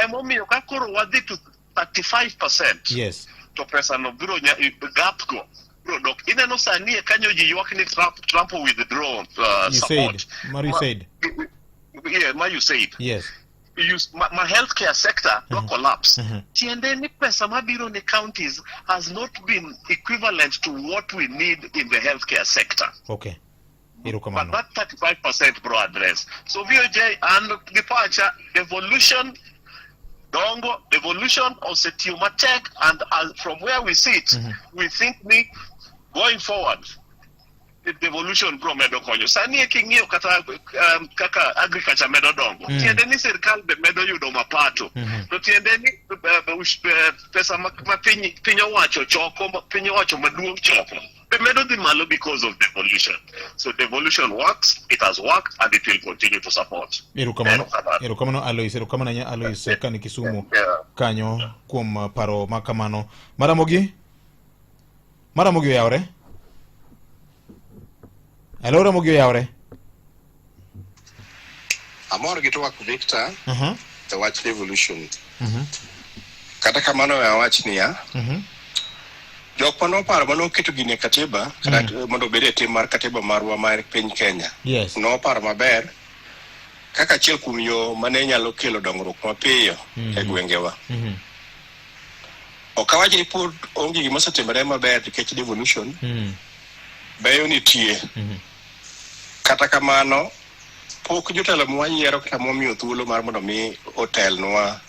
Emomiyo ka koro wadhi to 35% Yes. to pesa no biro gap go biro dok. Ineno sani e kanyo ji ywak ni Trump withdraw You support. said. Mar you said. Yeah, ma you said. Yes. Ma healthcare sector no collapse. Tiende ni pesa mabiro ne counties has not been equivalent to what we need in the healthcare sector. Okay. But Erokamano. that 35% bro address. So VOJ and gi pacha devolution dongo devolution osetiyo matek and as from where we sit, we think ni going forward the devolution bro medo konyo. Sani e king'iyo kata kaka agriculture medo dongo. Tiende ni sirkal be medo yudo mapato. To tiende ni pesa ma piny owacho choko, piny owacho maduong' choko. Be medo dhi malo because of devolution. So devolution works, it has worked, and it will continue to support. Erokamano. Erokamano. Erokamano Alois, erokamano ahinya Alois kani Kisumu Yeah. kanyo kuom paro ma kamano. Maramogi? Maramogi oyawre? Hello Ramogi oyawre? Amor gi twak Victor. e wach devolution. Kata kamano we awach niya, jok mane oparo mane oketo gini e katiba kata mondo obed e tim mar katiba marwa mar piny Kenya noparo maber kaka achiel kuom yo mane nyalo kelo dongruok mapiyo e gwengewa. Ok awach ni pod onge gima osetimore maber nikech devolution beyo nitie. Kata kamano, pok jotelo mwayiero kata mwamiyo thuolo mar mondo mi otelnwa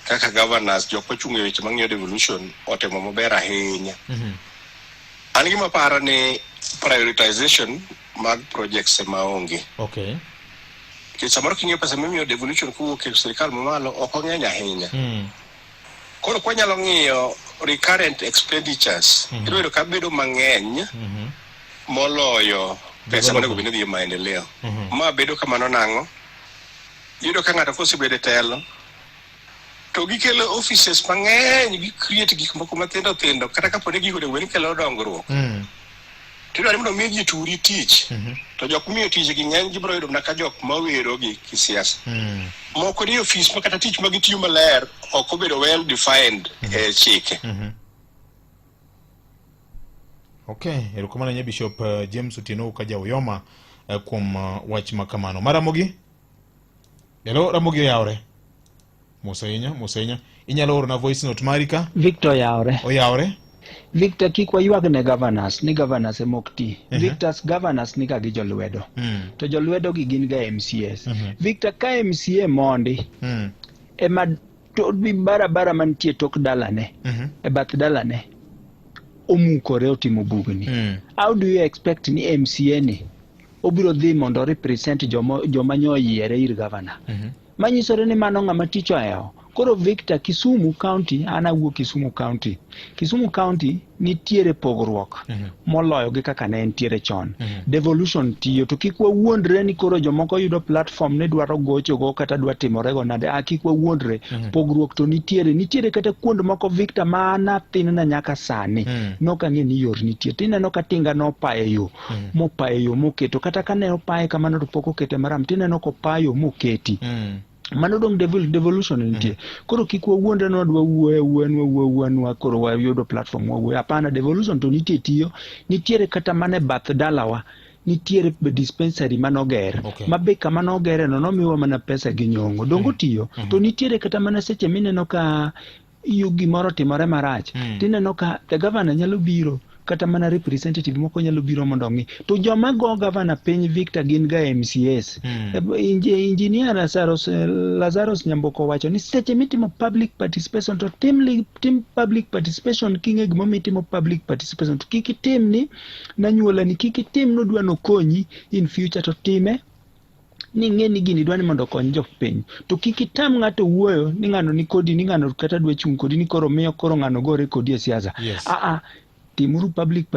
kaka governors, jok mochung' e weche mang'iyo devolution otimo maber ahinya. An gima paro ni prioritization mag projects ema onge. Nikech samoro king'iyo pesa mimiyo devolution kowuok e sirikal mamalo ok ong'eny ahinya. Koro kwanyalo ng'iyo recurrent expenditures, ibiro yudo ka bedo mang'eny moloyo pesa monego bed ni dhi e maendeleo. Ma bedo kamano nang'o? Iyudo ka ng'ato kosebedo e telo to gikelo offices mang'eny, gi create gik moko mathindo thindo kata kapo ni gigo onego bed ni kelo dongruok. To idwaro ni mondo mi ji turi tich. To jok miyo tich gi ng'eny gibiro yudo mana ka jok mawero gi kisiasa. Moko ni ofis ma kata tich ma gitiyo maler ok obedo well defined e chike. Okay, erokamano ahinya Bishop James Otieno ka ja Uyoma kuom wach ma kamano. Maramogi? Hello, Ramogi oyawre. Mos ahinya, mos ahinya. Inyalo orona voice note mari ka? Victor oyawre. Oyawre. Victor kik waywag ne governors ni governors ema ok ti. Victor's governors ni ga gi jolwedo. To jolwedo gi gin ga MCAs. Victor ka MCA mondi ema to barabara mantie tok dalane e bath dalane omukore otimo bugni. How do you expect ni MCA ni obiro dhi mondo represent joma nyo oyiere ir governor? Manyisore ni mano ng'ama tich ohewo. Koro Victor, Kisumu County, an awuok Kisumu County. Kisumu County nitiere pogruok moloyo gi kaka ne entiere chon. Devolution tiyo to kik wawuondre ni koro jomoko yudo platform ni dwaro gochogo kata dwa timorego nade. Ah, kik wawuondre. Pogruok to nitiere. Nitiere kata kuond moko Victor ma an athinna nyaka sani. Nok ang'e ni yor nitie. Tineno ka tinga nopayo yo. Mopayo yo moketo. Kata kane opaye kamano to pok okete maram. Tineno kopayo moketi. Mano dong devolution nitie. Koro kik wawuondre ni wadwa wuoyo awuoya ni wawuoyo awuoya ni koro wayudo platform wawuoyo. Hapana, devolution to nitie tiyo. Nitiere kata mana e bath dalawa. Nitiere dispensary manoger. Ma be kama nogere no nomiwa mana pesa gi nyong'o. Donge otiyo? To nitiere kata mana seche mineno ka iyo gimoro otimore marach. Tineno ka the governor nyalo biro kata mana representative moko nyalo biro mondo ong'i. To joma go governor piny Victor gin ga MCAs. Engineer Lazarus Nyamboko wacho ni seche mitimo public participation to tim public participation king'e gimomiyo itimo public participation to kik itim ni nanyuola ni kik itim nodwa nokonyi in future to time ni ing'e ni gini dwa ni mondo okony jopiny to kik itam ng'ato wuoyo ni ng'ano ni kodi ni ng'ano kata dwa chung' kodi ni koro miyo koro ng'ano gore kodi e siasa. Aa, timuru public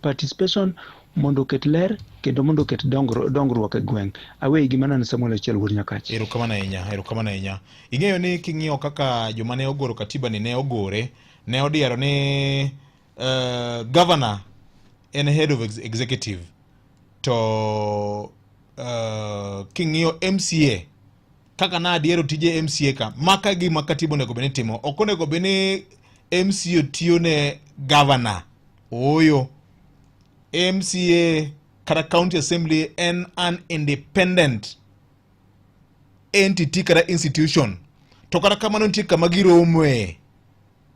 participation mondo oket ler kendo mondo oket dongruok e gweng'. Aweyi gi mano, an Samuel Achiel wuod Nyakach. Erokamano ahinya, erokamano ahinya. Ing'eyo ni king'iyo kaka joma ne ogoro katiba ni ne ogore, ne odiero ni governor en head of executive to king'iyo MCA kaka na adiero tije MCA ka maka gima katiba onego bed ni timo, ok onego bed ni MCA tiyo ne governor. Ooyo, MCA kata county assembly en an independent entity kata institution, to kata kamano nitie kama giromoe,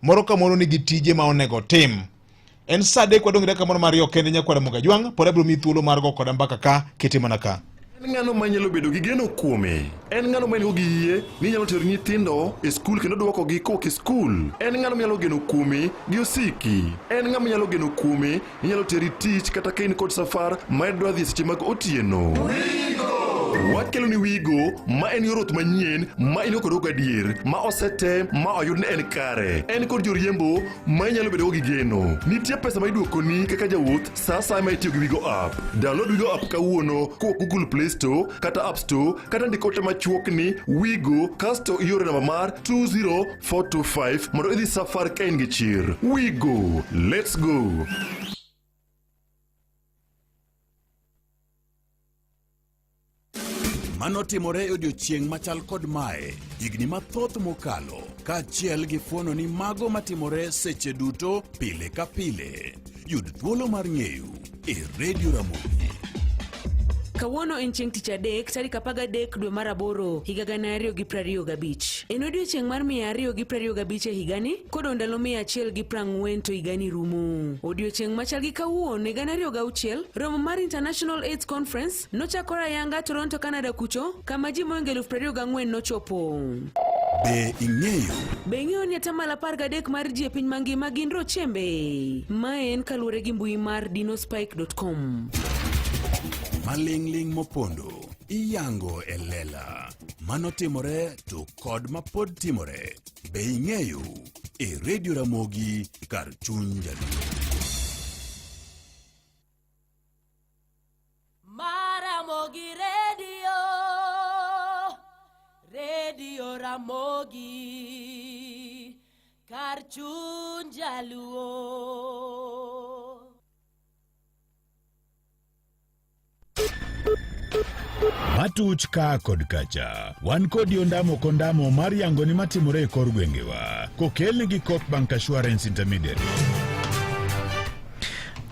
moro ka moro nigi tije ma onego otim. En saa 3 wadong' dakika moro mar ariyo kende. Nyakwara Moga Jwang' pod abiro miyi thuolo mar go koda mbaka ka kete mana ka. En ng'ano ma nyalo bedo gi geno kuome? En ng'ano ma en-go gi yie ni nyalo tero nyithindo e skul kendo dwokogi kowuok e skul? En ng'ano ma nyalo geno kuome gi osiki? En ng'ama nyalo geno kuome ni nyalo teri tich kata ka in kod safar ma idwa dhi e seche mag otieno? Wakelo ni Wigo, ma en yor wuoth manyien ma in go kod gadier, ma osetem ma oyud ni en kare. En kod joriembo ma inyalo bedogo gi geno. Nitie pesa ma iduokoni kaka jawuoth sa asaya ma itiyo gi Wigo app. Download Wigo app kawuono kowuok Google Play Store kata App Store kata ndik ote machuok ni Wigo kasto ioro namba mar 20425 mondo idhi safar ka in gi chir. Wigo, let's go. Manotimore e odiechieng' machal kod mae higni mathoth mokalo, kaachiel gi fuono ni mago matimore seche duto pile ka pile. Yud thuolo mar ng'eyo e Radio Ramogi. Kawuono en chieng' tich adek tarik 13 dwe mar aboro higa 2025. En odiechieng' mar 225 e higani kodong' ndalo 140 to higani rumo. Odiechieng' machal gi kawuono e 2006 romo mar International AIDS Conference nochakore ayanga Toronto, Canada kucho kama ji mohingo 24,000 nochopo. Be ing'eyo? Be ing'eyo ni atamalo 13 mar ji e piny mangima gin rochembe? Mae en kaluwore gi mbui mar dinospike.com. Maling'ling' mopondo iyango e lela. Mano timore to kod mapod timore. Be ing'eyo? E Radio Ramogi kar chuny Jaluo. Maramogi Radio, Radio Ramogi, kar chuny Jaluo. Matuch ka kod kacha. Wan kodi ondamo kondamo mar yango ni matimore e kor gwengewa. Kokelni gi Coop Bank Assurance Intermediary.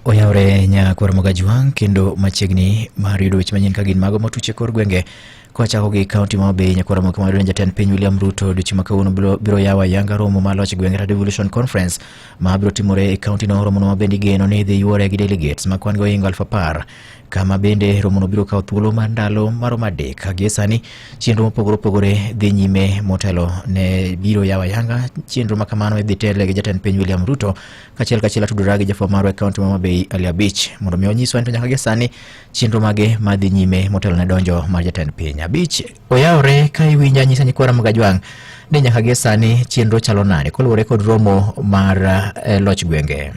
Oyawre nyakwar Mogajwang' kendo machiegni mar yudo weche manyien ka gin mago motuch e kor gwenge. Kwachako gi kaunti ma Homabay, nyakwar Ramogi kama jatend piny William Ruto odiochieng' ma kawuono biro yawo ayanga romo mar loch gwenge kata Devolution Conference ma biro timore e kaunti no. Romono ma bende igeno ni idhi yuore gi delegates ma kwan gi ohingo 10,000 kama bende romono biro kawo thuolo mar ndalo maromo adek. Gie sani chenro mopogore opogore dhi nyime motelo ne biro yawo ayanga chenro ma kamano idhi tele gi jatend piny William Ruto kachiel kachiel atudora gi jafwambo marwa e kaunti ma Homabay Ali Abich mondo mi onyiswa ni to nyaka gie sani chenro mage madhi nyime motelo ne donjo mar jatend piny. Abich oyawore ka iwinja nyisa nyikwa Ramogi Ajwang' ni nyaka gie sani chenro chalo nade koluwore kod romo mar eh, loch gwenge.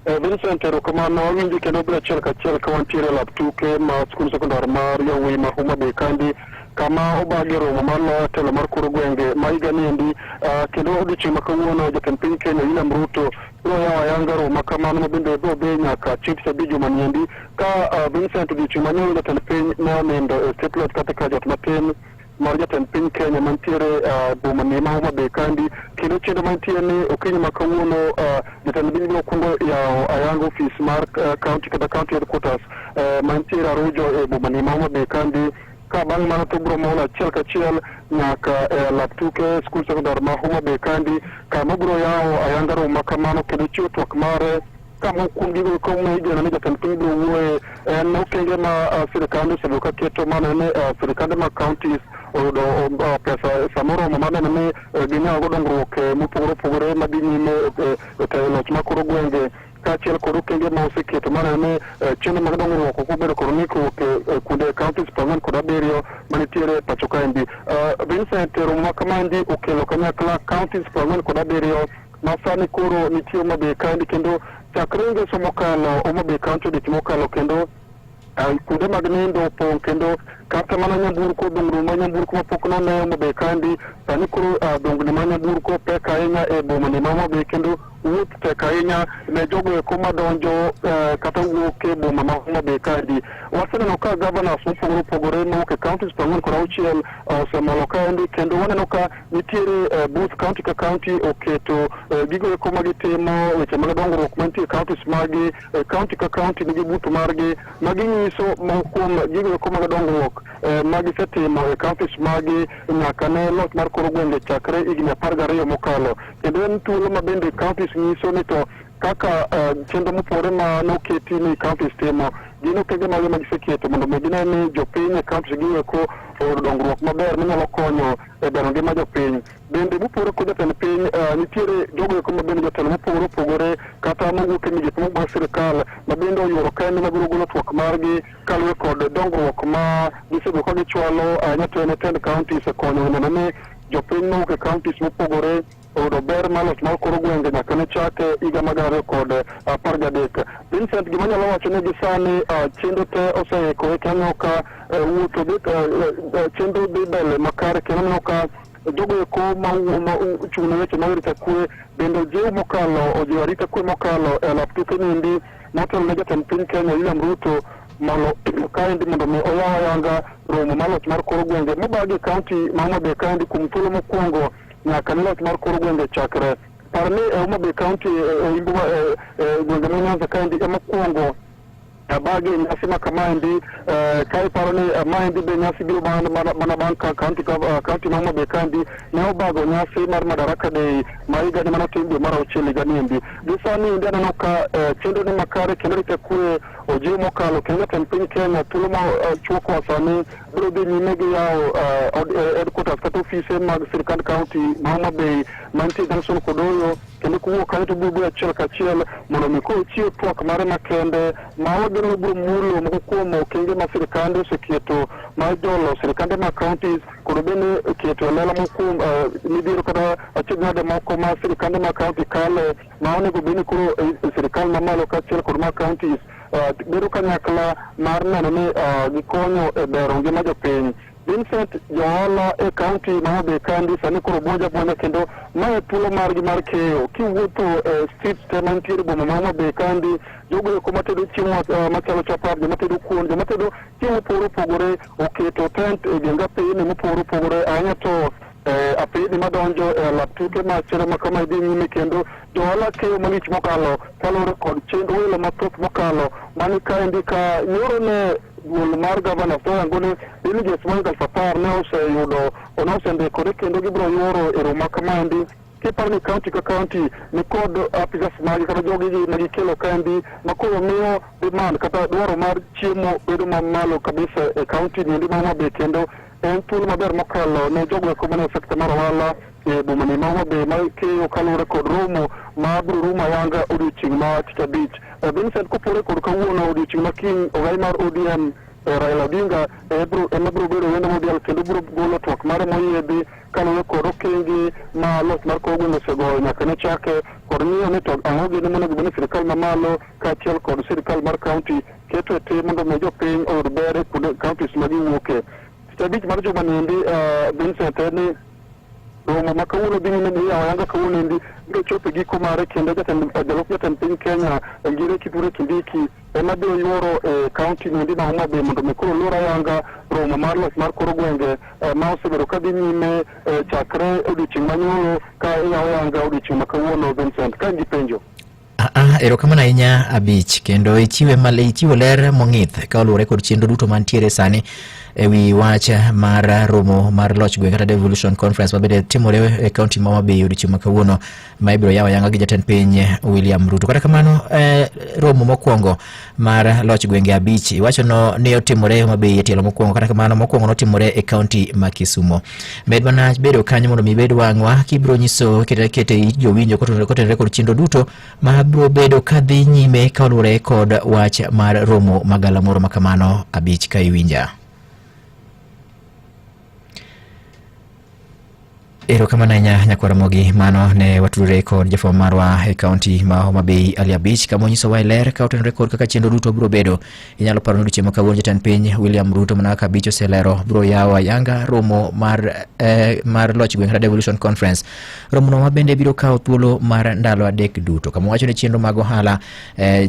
Eh, Vincent, erokamano. Awinji kendo biro achiel kachiel ka wantiere e lab tuke ma skund sekondar mar yawuoyi ma Homa Bay kandi kama obagi romo mar loyo telo mar kor gwenge ma higa ni endi ah, kendo odiochieng' ma kawuono jatend piny Kenya William Ruto biro yawo ayanga romo ma kamano ma bende biro dhi nyaka chieng' tich abich juma ni endi ka ah, Vincent odiochieng' ma nyoro jatend piny ne onindo e State Lodge kata ka jot matin mar jatend piny Kenya mantiere uh, boma ni ma Homa Bay kandi kendo chenro mantie ni okinyi ma kawuono uh, jatend piny biro kuongo yawo ayanga ofis mar uh, county kata county headquarters uh, mantiere Arujo e boma ni ma Homa Bay kandi ka bang' mano to biro molo achiel kachiel nyaka e lap tuke skul sekondar ma Homa Bay kandi kama obiro yawo ayanga romo ma kamano kendo chiwo twak mare ka moko kuom gigo eko ma igeno ni jatend piny biro wuoye en okenge ma uh, sirikande osebedo ka keto mar neno ni uh, sirikande mag counties oyudo uh, pesa sama oromo mar neno ni uh, ginyago dongruok eh, mopogore opogore madhi nyime eh, e tayo loch ma koro gwenge kaachiel kod okenge ma oseketo mar neno ni eh, chenro mag dongruok ok obedo kod ng'ikruok e kuonde counties 47 manitiere e pacho kaendi. Uh, Vincent, romo ma kamaendi okelo kanyakla counties 47 ma sani koro nitie Homa Bay kaendi kendo chakre ngeso mokalo Homa Bay County odiochieng' mokalo kendo uh, kuonde mag nindo opong' kendo kata mana nyamburko dongruok mar nyamburko mapok none Homa Bay kaendi sani koro uh, dongni mar nyamburko pek ahinya e boma ni ma Homa Bay kendo wuoth tek ahinya ne jogo eko madonjo uh, kata wuok e boma ma Homa Bay kaendi. Waseneno ka governors mopogore opogore mawuok e counties 46 osemolo kaendi kendo waneno ka nitiere eh, booth county ka county oketo eh, gigo eko ma gitimo weche mag dongruok mantie e counties magi eh, county ka county nigi booth margi ma ginyiso moko kuom gigo eko mag dongruok eh, ma gisetimo e counties magi nyaka ne loch mar kor gwenge chakre higni 12 mokalo kendo en thuolo ma bende counties nyiso ni to kaka eh, chenro mopogore ma noketi ni counties timo gin okenge mage ma giseketo mondo mi gine ni jopiny e counties gi eko oyudo dongruok maber manyalo konyo e bero ngima jopiny. Bende mopogore kod jatend piny, uh, nitiere jogo eko ma bende jotelo mopogore opogore kata mowuok e migepe moko mag sirikal ma bende oyuoro kende mabiro golo twak margi kaluwore kod dongruok ma gisebedo ka gichwalo ahinya to en e tend counties e konyo neno ni jopiny mawuok e counties mopogore oyudo ber mar loch mar kor gwenge nyaka ne chake higa mar 2013. Vincent, gima anyalo wacho ni gi sani uh, chenro te oseikore kendo aneno ka uh, wuotho dhi uh, chenro dhi mbele makare kendo aneno ka jogo eko ma ma ochung' ne weche mag arita kwe bende ojiw mokalo ojiwo arita kwe mokalo e lap tuke niendi motelo ne jatend piny Kenya William Ruto mondo kaendi mondo mi oyaw ayanga romo mar loch mar kor gwenge mobagi e kaunti ma Homa Bay kaendi kuom thuolo mokwongo nyaka ne loch mar kor gwenge chakre. Par ni e Homa Bay kaunti e imbo e gwenge ma Nyanza kaendi ema kwongo abagi nyasi ma kamaendi ka iparo ni maendi be nyasi biro mana bang' ka kaunti kaunti ma Homa Bay kaendi ne obago nyasi mar Madaraka Day ma higani mane otim dwe mar auchiel higani endi. Gi sani endi aneno ka chenro ni makare kendo arita kwe ojiw mokalo kendo jatend piny Kenya thuolo ma chuokowa sani biro dhi nyime gi yawo headquarters kata ofise mag sirkand kaunti ma Homa Bay mantie Junction Kodoyo kendo kowuok kanyo to biro bedo achiel kachiel mondo mi koro ochiw twak mare makende ma wageno ni biro mulo moko kuom okenge ma sirkande oseketo mar jolo sirkande mag counties kod bende keto e lela moko kuom midhiero kata achiedh nade moko ma sirkande mag county kale ma onego bed ni koro sirkal mamalo kaachiel kod mag counties bedo kanyakla mar neno ni gikonyo e bero ngima jopiny. Vincent Johola e kaunti ma Homa Bay kandi sani koro buonjo abuonja kendo mae thuolo margi mar keyo. Kiwuotho e streets te mantiere boma ma Homa Bay kandi, jogo eko matedo chiemo machalo chapat, joma tedo kuon, joma tedo chiemo mopogore opogore oketo tent e geng apeyni mopogore opogore ahinya to apeyni madonjo e alap tuke ma chenro ma kama dhi nyime kendo johala keyo malich mokalo kaluwore kod chenro welo mathoth mokalo mani kaendi ka nyoro ne duol mar gavana oyango ni delegates mohingo 10,000 ne oseyudo ne osendikore kendo gibiro yuoro e romo ma kamaendi kiparo ni kaunti ka kaunti ni kod officers magi kata jogegi ma gikelo kaendi ma koro miyo demand kata dwaro mar chiemo bedo mamalo kabisa e kaunti niendi ma Homa Bay kendo en thuolo maber mokalo ne jogo eko manie sekta mar ohala e boma ni ma Homa Bay ma keyo kaluwore kod romo ma biro rumo ayanga odiochieng' ma tich abich. Vincent kopore kod kawuono odiochieng' ma kiny ogai mar ODM Raila Odinga ema biro bedo wendo modhial kendo biro golo twak mare moyiedhi kaluwore kod okenge ma loch mar kor gwenge osegoyo nyaka ne chake kod ng'iyo ni to ang'o gini monego bed ni sirikal mamalo kaachiel kod sirikal mar kaunti keto e tim mondo omi jopiny oyud ber e kuonde counties ma giwuoke. Tich abich mar juma niendi Vincent en ni romo ma kawuono dhi nyime gi yawo ayanga kawuono endi biro chopo e giko mare kendo jatend jalup jatend piny Kenya Ngire Kithure Kindiki ema biro yuoro e kaunti niendi ma Homa Bay mondo mi koro olor ayanga romo mar loch mar kor gwenge ma osebedo ka dhi nyime chakre odiochieng' manyoro ka iyawo ayanga odiochieng' ma kawuono Vincent ka in gi penjo. Ah, erokamano ahinya Abich, kendo ichiwe male ichiwo ler mong'ith ka oluwore kod chenro duto mantiere sani e wi wach mar romo mar loch gweng' kata devolution conference mabende timore e kaunti ma Homa Bay odiochieng' ma kawuono ma ibiro yawo ayanga gi jatend piny William Ruto. Kata kamano eh, romo mokwongo mar loch gwenge abich iwacho no ni otimore Homa Bay e tielo mokwongo, kata kamano mokwongo notimore e kaunti ma Kisumo. Med mana bedo kanyo mondo mi ibed wang'wa kibiro nyiso kete kete it jowinjo kotenore kotenore kod chenro duto ma biro bedo ka dhi nyime kaluwore kod wach mar romo magalamoro ma kamano abich ka iwinja. Erokamano ahinya nyakwar Ramogi, mano ne watudore kod jafwambo marwa e kaunti ma Homa Bay Ali Abich kama onyisowa e ler ka otenore kod kaka chenro duto biro bedo. Inyalo paro ni odiochieng' ma kawuono jatend piny William Ruto mana kaka Abich oselero biro yawo ayanga romo mar, mar loch gweng' kata Devolution Conference. Romono ma bende biro kawo thuolo mar ndalo adek duto kama owacho ni chenro mag ohala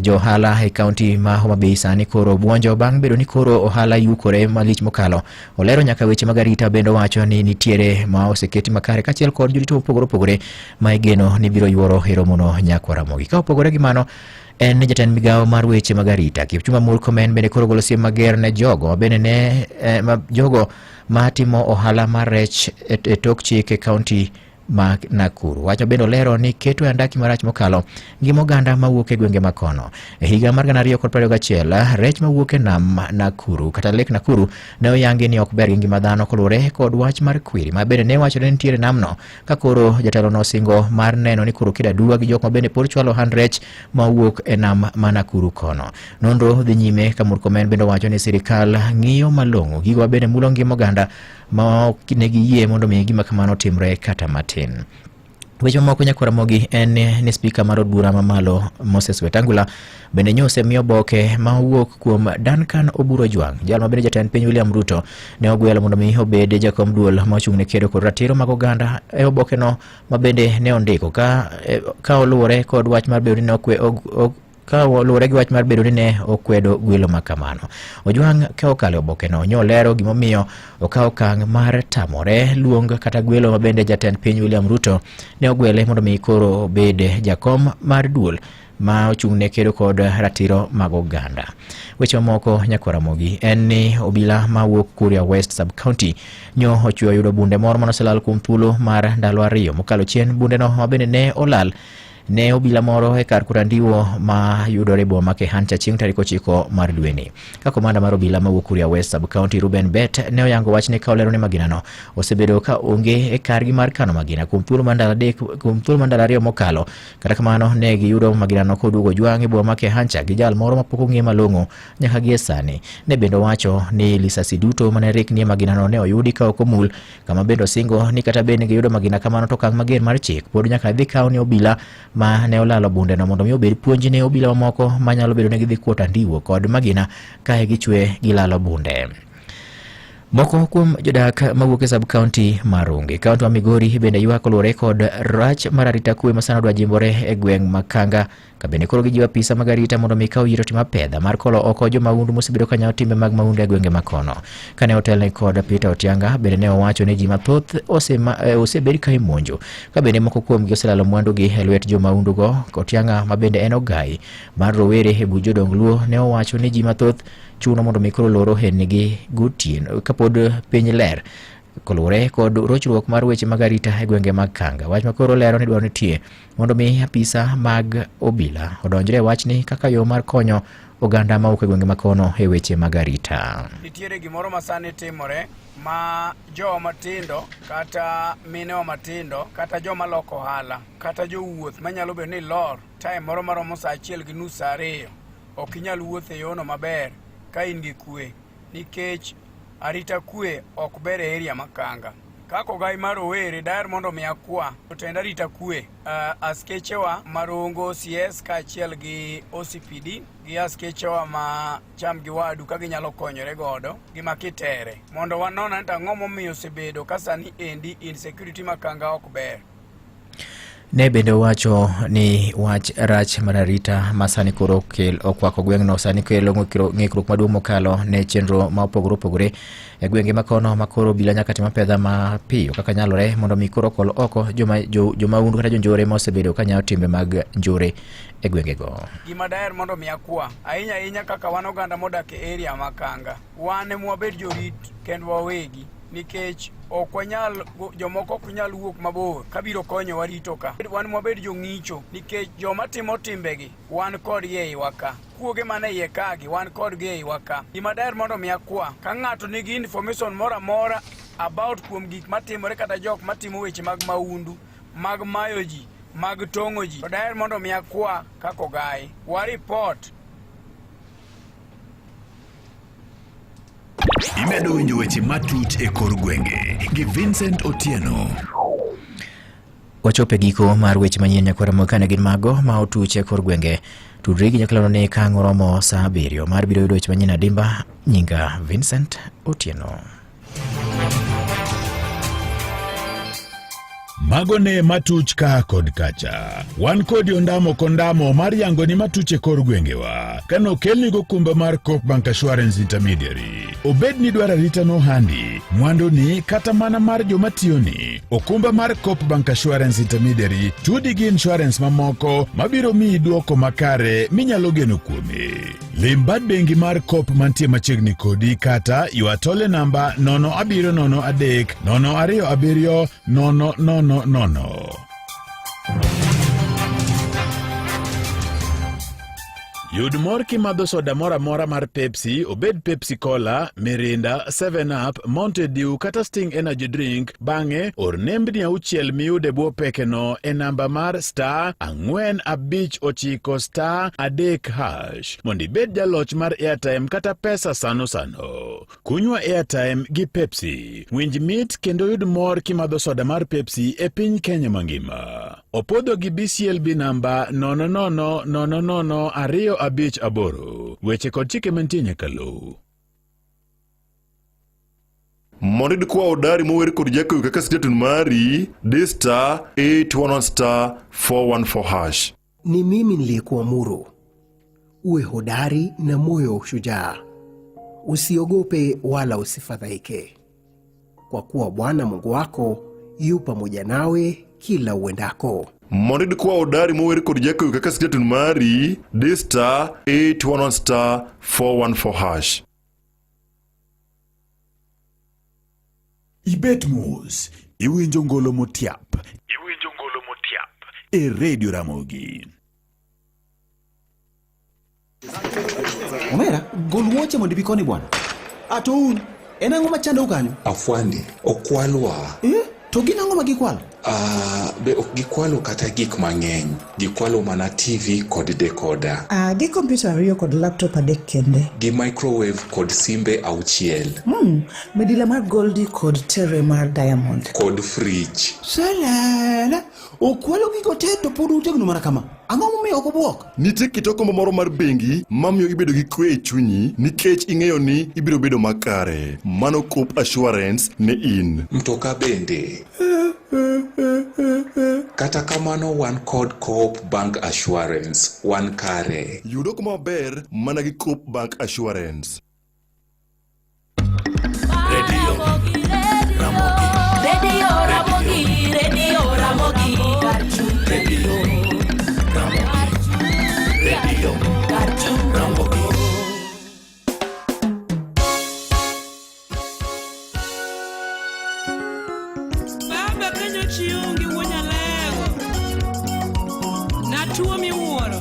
jo ohala e kaunti ma Homa Bay sani koro buonjo bang' bedo ni koro ohala yukore malich mokalo. Olero nyaka weche mag arita bende owacho ni nitiere ma oseketi makare kaachiel kod jorito mopogore opogore ma igeno ni biro yuoro e romono nyakwa Ramogi. Ka opogore gi mano, en ni jatend migawo mar weche mag arita Kipchumba Murkomen bende koro golo siem mager ne jogo ma bende ne ma jogo ma timo ohala mar rech e tok chik e kaunti ma Nakuru. Wacho bende olero ni keto e andaki marach mokalo ngima oganda mawuok e gwenge makono. E higa mar 2021, rech mawuok e nam Nakuru kata Lake Nakuru ne oyangi ni ok ber gi ngima dhano koluwore kod wach mar kwiri ma bende ne wachore ni nitiere namno ka koro jatelo nosingo mar neno ni koro kedo aduwa gi jok ma bende pod chwalo ohand rech mawuok e nam ma Nakuru kono. Nonro dhi nyime ka Murkomen bende owacho ni sirikal ng'iyo malong'o gigo ma bende mulo ngima oganda ma ok ne giyie mondo mi gima kamano otimre kata matin. Weche mamoko nyakwar Ramogi en ni spika mar od bura mamalo Moses Wetangula bende nyo osemiyo oboke ma owuok kuom Duncan Oburu Ojwang, jal ma bende jatend piny William Ruto ne ogwelo mondo mi obed jakom duol ma ochung' ne kedo kod ratiro mag oganda e obokeno ma bende ne ondiko ka oluwore kod wach mar bedo ni ne okwe, ok, ok, ka luwore gi wach mar bedo ni ne okwedo gwelo ma kamano. Ojwang' ka okalo e obokeno nyolero gimomiyo okawo okang' mar tamore luong kata gwelo ma bende jatend piny William Ruto ne ogwele mondo mi koro obed jakom mar duol ma ochung' ne kedo kod ratiro mag oganda. Weche mamoko nyakwar Ramogi en ni obila ma wuok Kuria West Sub County nyo ochweyo yudo bunde moro manoselal kuom thuolo mar ndalo ariyo mokalo chien. Bundeno ma bende ne olal ne obila moro e kar Kurandiwo ma yudore e boma ma Kehancha chieng' tarik 9 mar dweni. Ka komanda mar obila mawuok Kuria West Sub County Ruben Bet ne oyango wachni ka olero ni maginano osebedo ka onge e kargi mar kano magina kuom thuolo mar ndalo adek kuom thuolo mar ndalo ariyo mokalo. Kata kamano ne giyudo maginano koduogo jwang' e boma ma Kehancha gi jal moro mapok ong'e malong'o nyaka gie sani. Ne bende owacho ni lisasi duto mane rikni e maginano ne oyudi ka ok omul kama bende osingo ni kata bed ni giyudo magina kamano to okang' mager mar chik pod nyaka dhi kaw ne obila ma ne olalo bundeno mondo mi obed puonj ne obila mamoko manyalo bedo ni gidhi kuot andiwo kod magina kae gichwe gilalo bunde. Moko kuom jodak mawuok e sub county ma Ronge, kaunti ma Migori bende ywak oluwore kod rach mar arita kwe ma sani odwa jimbore e gweng' ma Kanga Ka bende koro gijiwo apisa mag arita mondo mi kaw yiero tim apedha mar kolo oko jomahundu mosebedo ka nyawo timbe mag mahundu e gwenge makono. Kane otelne kod Peter Otianga bende ne owacho ni ji mathoth osebed ka imonjo ka bende moko kuomgi oselalo mwandugi e lwet jomahundugo. Otianga ma bende en ogai mar rowere e buch jodong Luo ne owacho ni ji mathoth chuno mondo mi koro lor ohendnigi gotieno kapod piny ler koluwore kod rochruok mar weche mag arita e gwenge mag Kanga. Wach ma koro lero ni dwaro nitie mondo mi apisa mag obila odonjre e wachni kaka yo mar konyo oganda mawuok e gwenge makono e weche mag arita. Nitiere gimoro ma sani timore ma jowa matindo kata minewa matindo kata joma loko ohala kata jowuoth manyalo bedo ni lor time moro maromo saa achiel gi nus saa ariyo ok inyal wuotho e yono maber ka in gi kwe nikech arita kwe ok ber e area ma Kanga. Kaka ogai mar rowere daher mondo mi akwa jotend arita kwe, uh, askechewa ma Rongo CS kaachiel gi OCPD gi askechewa ma cham gi wadu ka ginyalo konyore godo gi ma Kitere mondo wanon ane to ang'o momiyo osebedo ka sani endi insecurity ma Kanga ok ber. Ne bende owacho ni wach rach mar arita ma sani koro okel okwako gweng'no sani kelo ng'ikruok maduong' mokalo ne chenro ma opogore opogore e gwenge ma kono ma koro obila nyaka tim apedha mapiyo kaka nyalore mondo mi koro okol oko joma jo, jomahundu kata jonjore ma osebedo ka nyayo timbe mag njore e gwengego. Gima daher mondo mi akwa ahinya ahinya kaka wan oganda modak e area ma Kanga, wan ema wabed jorit kendwa wawegi nikech ok wanyal jomoko ok nyal wuok mabor kabiro konyowa rito ka. Wan mwabed jong'icho nikech joma timo timbegi wan kodgi e iwa ka. Kuoge man e iye kagi wan kodgi e iwa ka. Gima daher mondo mi akwa, ka ng'ato nigi information moro amora about kuom gik matimore kata jok matimo weche mag mahundu, mag mayo ji, mag tong'o ji, to daher mondo mi akwa kaka ogai. Wa report. Imedo winjo weche matuch e kor gwenge gi Vincent Otieno. Wachopo e giko mar weche manyien nyakwara moka ne gin mago ma otuch e kor gwenge. Tudri gi nyakalono ni ka ang' oromo saa abiriyo mar biro yudo weche manyien adimba. Nyinga Vincent Otieno. Mago ne matuch ka kod kacha. Wan kodi ondamo kondamo mar yango ni matuch e kor gwengewa. Kane okelni gokumba mar Coop Bank Assurance Intermediary. Obed ni dwaro arita nohandi, mwanduni kata mana mar joma tiyoni. Okumba mar Coop Bank Assurance Intermediary tudi gi insurance mamoko mabiro miyi duoko makare minyalo geno kuome. Lim bad bengi mar Coop mantie machiegni kodi kata ywa tole namba 0703 027 000. Yud mor kimadho soda moro amora mar Pepsi, obed Pepsi Cola, Mirinda, 7 Up, Mountain Dew kata Sting Energy Drink. Bang'e, or nembni auchiel miyudo e bwo pekeno e namba mar star 459 star 3 hash mondo ibed jaloch mar airtime kata pesa sano sano. Kunywa airtime gi Pepsi. Winj mit kendo yud mor kimadho soda mar Pepsi e piny Kenya mangima. Opodho gi BCLB namba 0000258. Weche kod chike mantie nyaka luw. Mondo iyud kwa Odari mower kod Jakowi kaka sitatun mari, di star 811 star 414 hash. Ni mimi niliyekuamuru. Uwe hodari na moyo wa ushujaa, usiogope wala usifadhaike, kwa kuwa Bwana Mungu wako yu pamoja nawe kila uendako. Mondo iyud kwa hodari mower kod jakoyo kaka skeleton mari, di star 811 star 414 hash. Ibet mos, iwinjo ngolo motiap. Iwinjo ngolo motiap e Radio Ramogi. Omera, gol wuoche mondo ibi koni bwana. Ato un, en ang'o machandou kanyo? Afwandi, okwalwa. Eh? To gin ang'o ma gikwalo? Ah, be ok gikwalo kata gik mang'eny. Gikwalo mana TV kod decoder. Ah, gi kompyuta ariyo kod laptop adek kende. Gi microwave kod simbe auchiel. Midila mar Goldie kod tere mar Diamond. Kod fridge. Salala, okwalo gigo te to pod utegno mana kama. Ang'o momiyo ok obwok? Nitie kit okumba moro mar bengi mamiyo ibedo gi kwe e chunyi nikech ing'eyo ni ibiro bedo makare. Mano Coop Assurance ne in. Mtoka bende. Kata kamano wan kod Coop Bank Assurance, wan kare. Yud okumba maber mana gi Coop Bank Assurance. Radio Ramogi. Radio Ramogi, Radio Ramogi, Radio Ramogi. Radio Ramogi. Baba kanyo chionge wuo nyalego. Natuo miwuoro.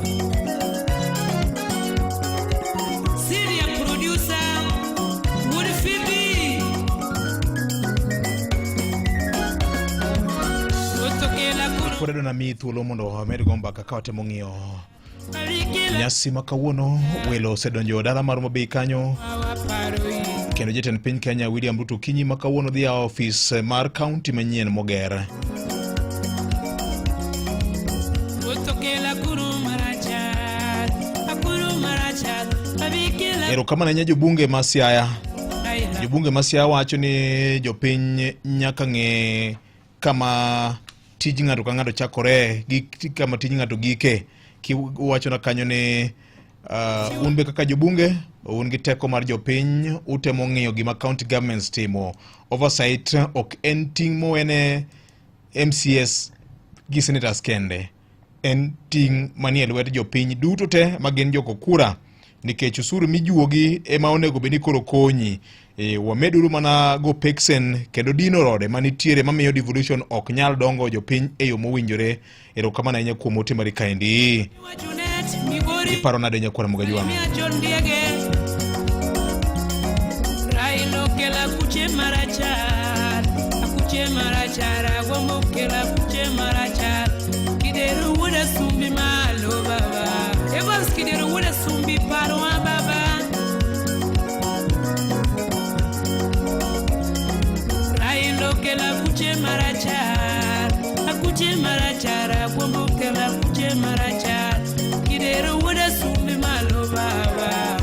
Syria producer Wuod Phoebe. Otokela kuro. Pod adwa namiyi thuolo mondo wamed go mbaka ka watemo ng'iyo nyasi ma kawuono. Welo osedonjo dala mar Homa Bay kanyo kendo jatend piny Kenya William Ruto okinyi ma kawuono dhi yawo ofis mar kaunti manyien moger. Erokamano ahinya jobunge ma Siaya. Jobunge ma Siaya wacho ni jopiny nyaka ng'e kama tij ng'ato ka ng'ato chakore gi kama tij ng'ato gike. Kiwachona kanyo ni un be kaka jobunge un gi teko mar jopiny, utemo ng'iyo gima county governments timo. Oversight ok en ting' mowene MCS gi senators kende, en ting' manie lwet jopiny duto te ma gin jogo kura, nikech osuru mijuogi ema onego bed ni koro konyi. Wameduru mana go peksen kendo dino rode manitiere mamiyo devolution ok nyal dongo jopiny e yo mowinjore. Erokamano ahinya kuom ote mari kaendi. Iparo nade nyakwar Mugajwang'? Raila okela kuche marachar, akuche marachar, agombo kela kuche marachar. Kidero wuoda sumbi malo baba. Evans Kidero wuoda sumbi parwa baba. Raila okela kuche marachar, akuche marachar, agombo kela kuche marachar. Kidero wuoda sumbi malo baba.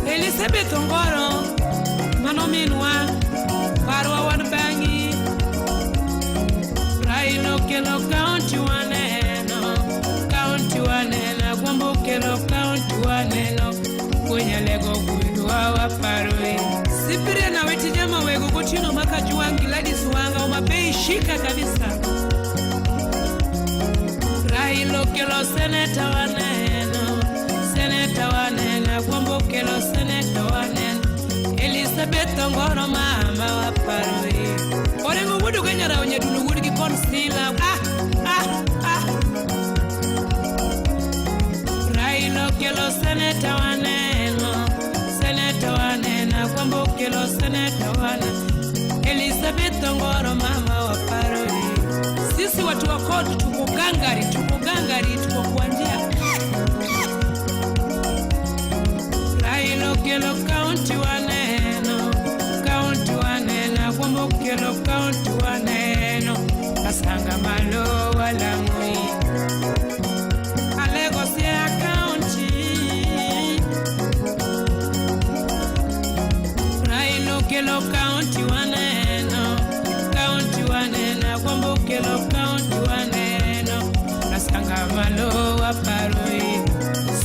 Elizabeth Ongoro, mano minwa, parwa wan bang'i. Raila okelo kaunti waneno, kaunti waneno, agombo okelo kaunti waneno. Kwenyalego gwedwa waparwe. Cyprian Awiti Jama wego gotieno maka Juang Gladys Wanga Homa Bay shika kabisa. Raila okelo seneta waneno, seneta waneno, agombo okelo seneta waneno. Elizabeth Ongoro mama waparwe. Orengo wuod Ugenya rawo nyadundo wuod gi Konsila. Ah, ah, ah. Raila okelo seneta waneno, seneta waneno, agombo okelo seneta waneno. Elizabeth Ongoro mama waparwe. Sisi watu wa koti tuko gangari, tuko gangari, tuko kwa njia. Raila okelo kaunti waneno, kaunti waneno, agombo okelo kaunti waneno. Kasanga malo walamui. Alego Siaya kaunti. Raila okelo kaunti waneno, kaunti waneno, agombo okelo kaunti waneno. Kasanga malo waparoi.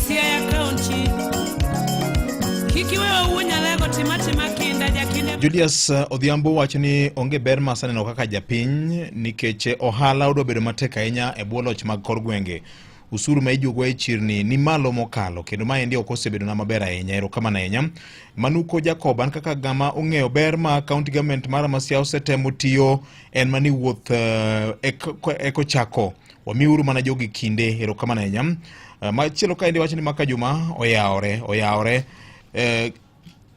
Siaya kaunti. Kik iwe owuo nyalego tim atima kinda jakinde. Julius Odhiambo wacho ni onge ber ma aseneno kaka japiny nikech ohala odwa bedo matek ahinya e bwo loch mag kor gwenge. Usuru ma ijuogo e chirni ni malo mokalo kendo maendi ok osebedona maber ahinya. Erokamano ahinya. Manuko Jacob, an kaka ng'ama ong'eyo ber ma county government mar Masia osetemo tiyo en mani wuoth eh, eko chako wamiuru mana jogi kinde. Erokamano ahinya. Machielo kaendi wacho ni maka juma oyawore oyawore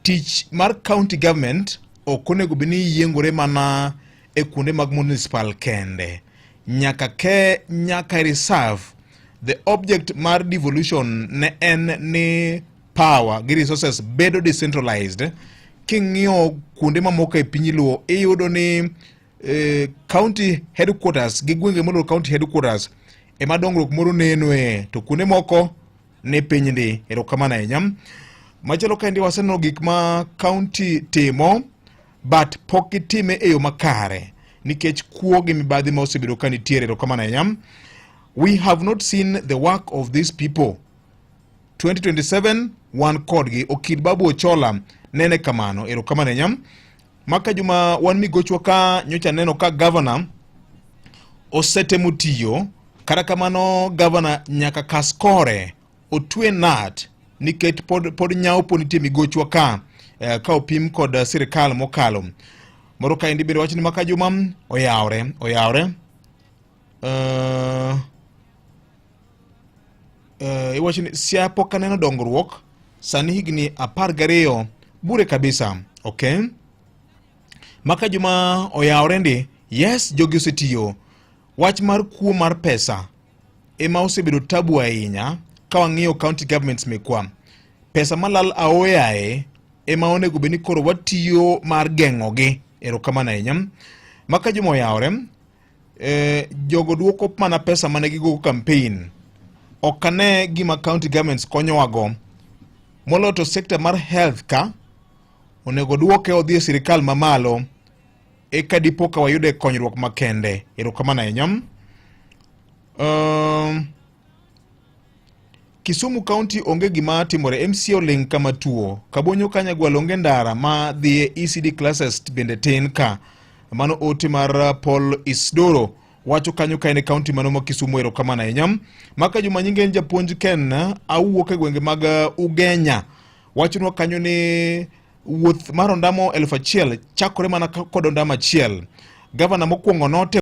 tich mar county government ok onego bed ni yiengore mana e kuonde mag municipal kende nyaka ke nyaka e reserve the object mar devolution ne en ni power gi resources bedo decentralized king'iyo kuonde mamoko e piny luo iyudo ni eh, county headquarters gi gwenge moluoro county headquarters ema dongruok moro nenoe to kuonde moko ni piny ndi. Erokamano ahinya. Machielo kaendi waseneno gik ma county timo but pok gitime e yo makare nikech kuo gi mibadhi ma osebedo ka nitiere. Erokamano ahinya. We have not seen the work of these people. 2027 wan kodgi. Okil Babu Ochola nene kamano. Erokamano ahinya. Maka juma wan migochwa ka nyocha neno ka governor osetemo tiyo kata kamano governor nyaka kas kore otwe nat nikech pod, pod nyawo pod nitie migochwa ka eh, ka opim kod eh, sirikal mokalo moro kaendi bende wach ni maka juma oyawre oyawre uh, uh, iwacho ni Siaya pok aneno dongruok sani higni 12 bure kabisa okay maka juma oyawre ndi yes jogi osetiyo wach mar kuo mar pesa ema osebedo tabu ahinya ka wang'iyo county governments mekwa pesa malal aoyaye ema onego bed ni koro watiyo mar geng'ogi erokamano ahinya maka juma oyawre eh, jogo duoko mana pesa mane gigogo campaign ok ane gima county governments konyowago moloyo to sector mar health ka onego duoke odhi e sirikal mamalo eka dipo ka wayude konyruok makende erokamano ahinya um, Kisumu County onge gima timore, MCA oling' kama tuo. Kabonyo Kanyagwal onge ndara ma dhi e ECD classes bende tin ka. Mano ote mar Paul Isdoro wacho kanyo ka en e county mano ma Kisumu erokamano ahinya. Maka Juma nyinge en japuonj Ken awuok e gwenge mag Ugenya. Wachonwa kanyo ni wuoth mar ondamo 1000 chakore mana kod ondamo achiel. Gavana mokwongo note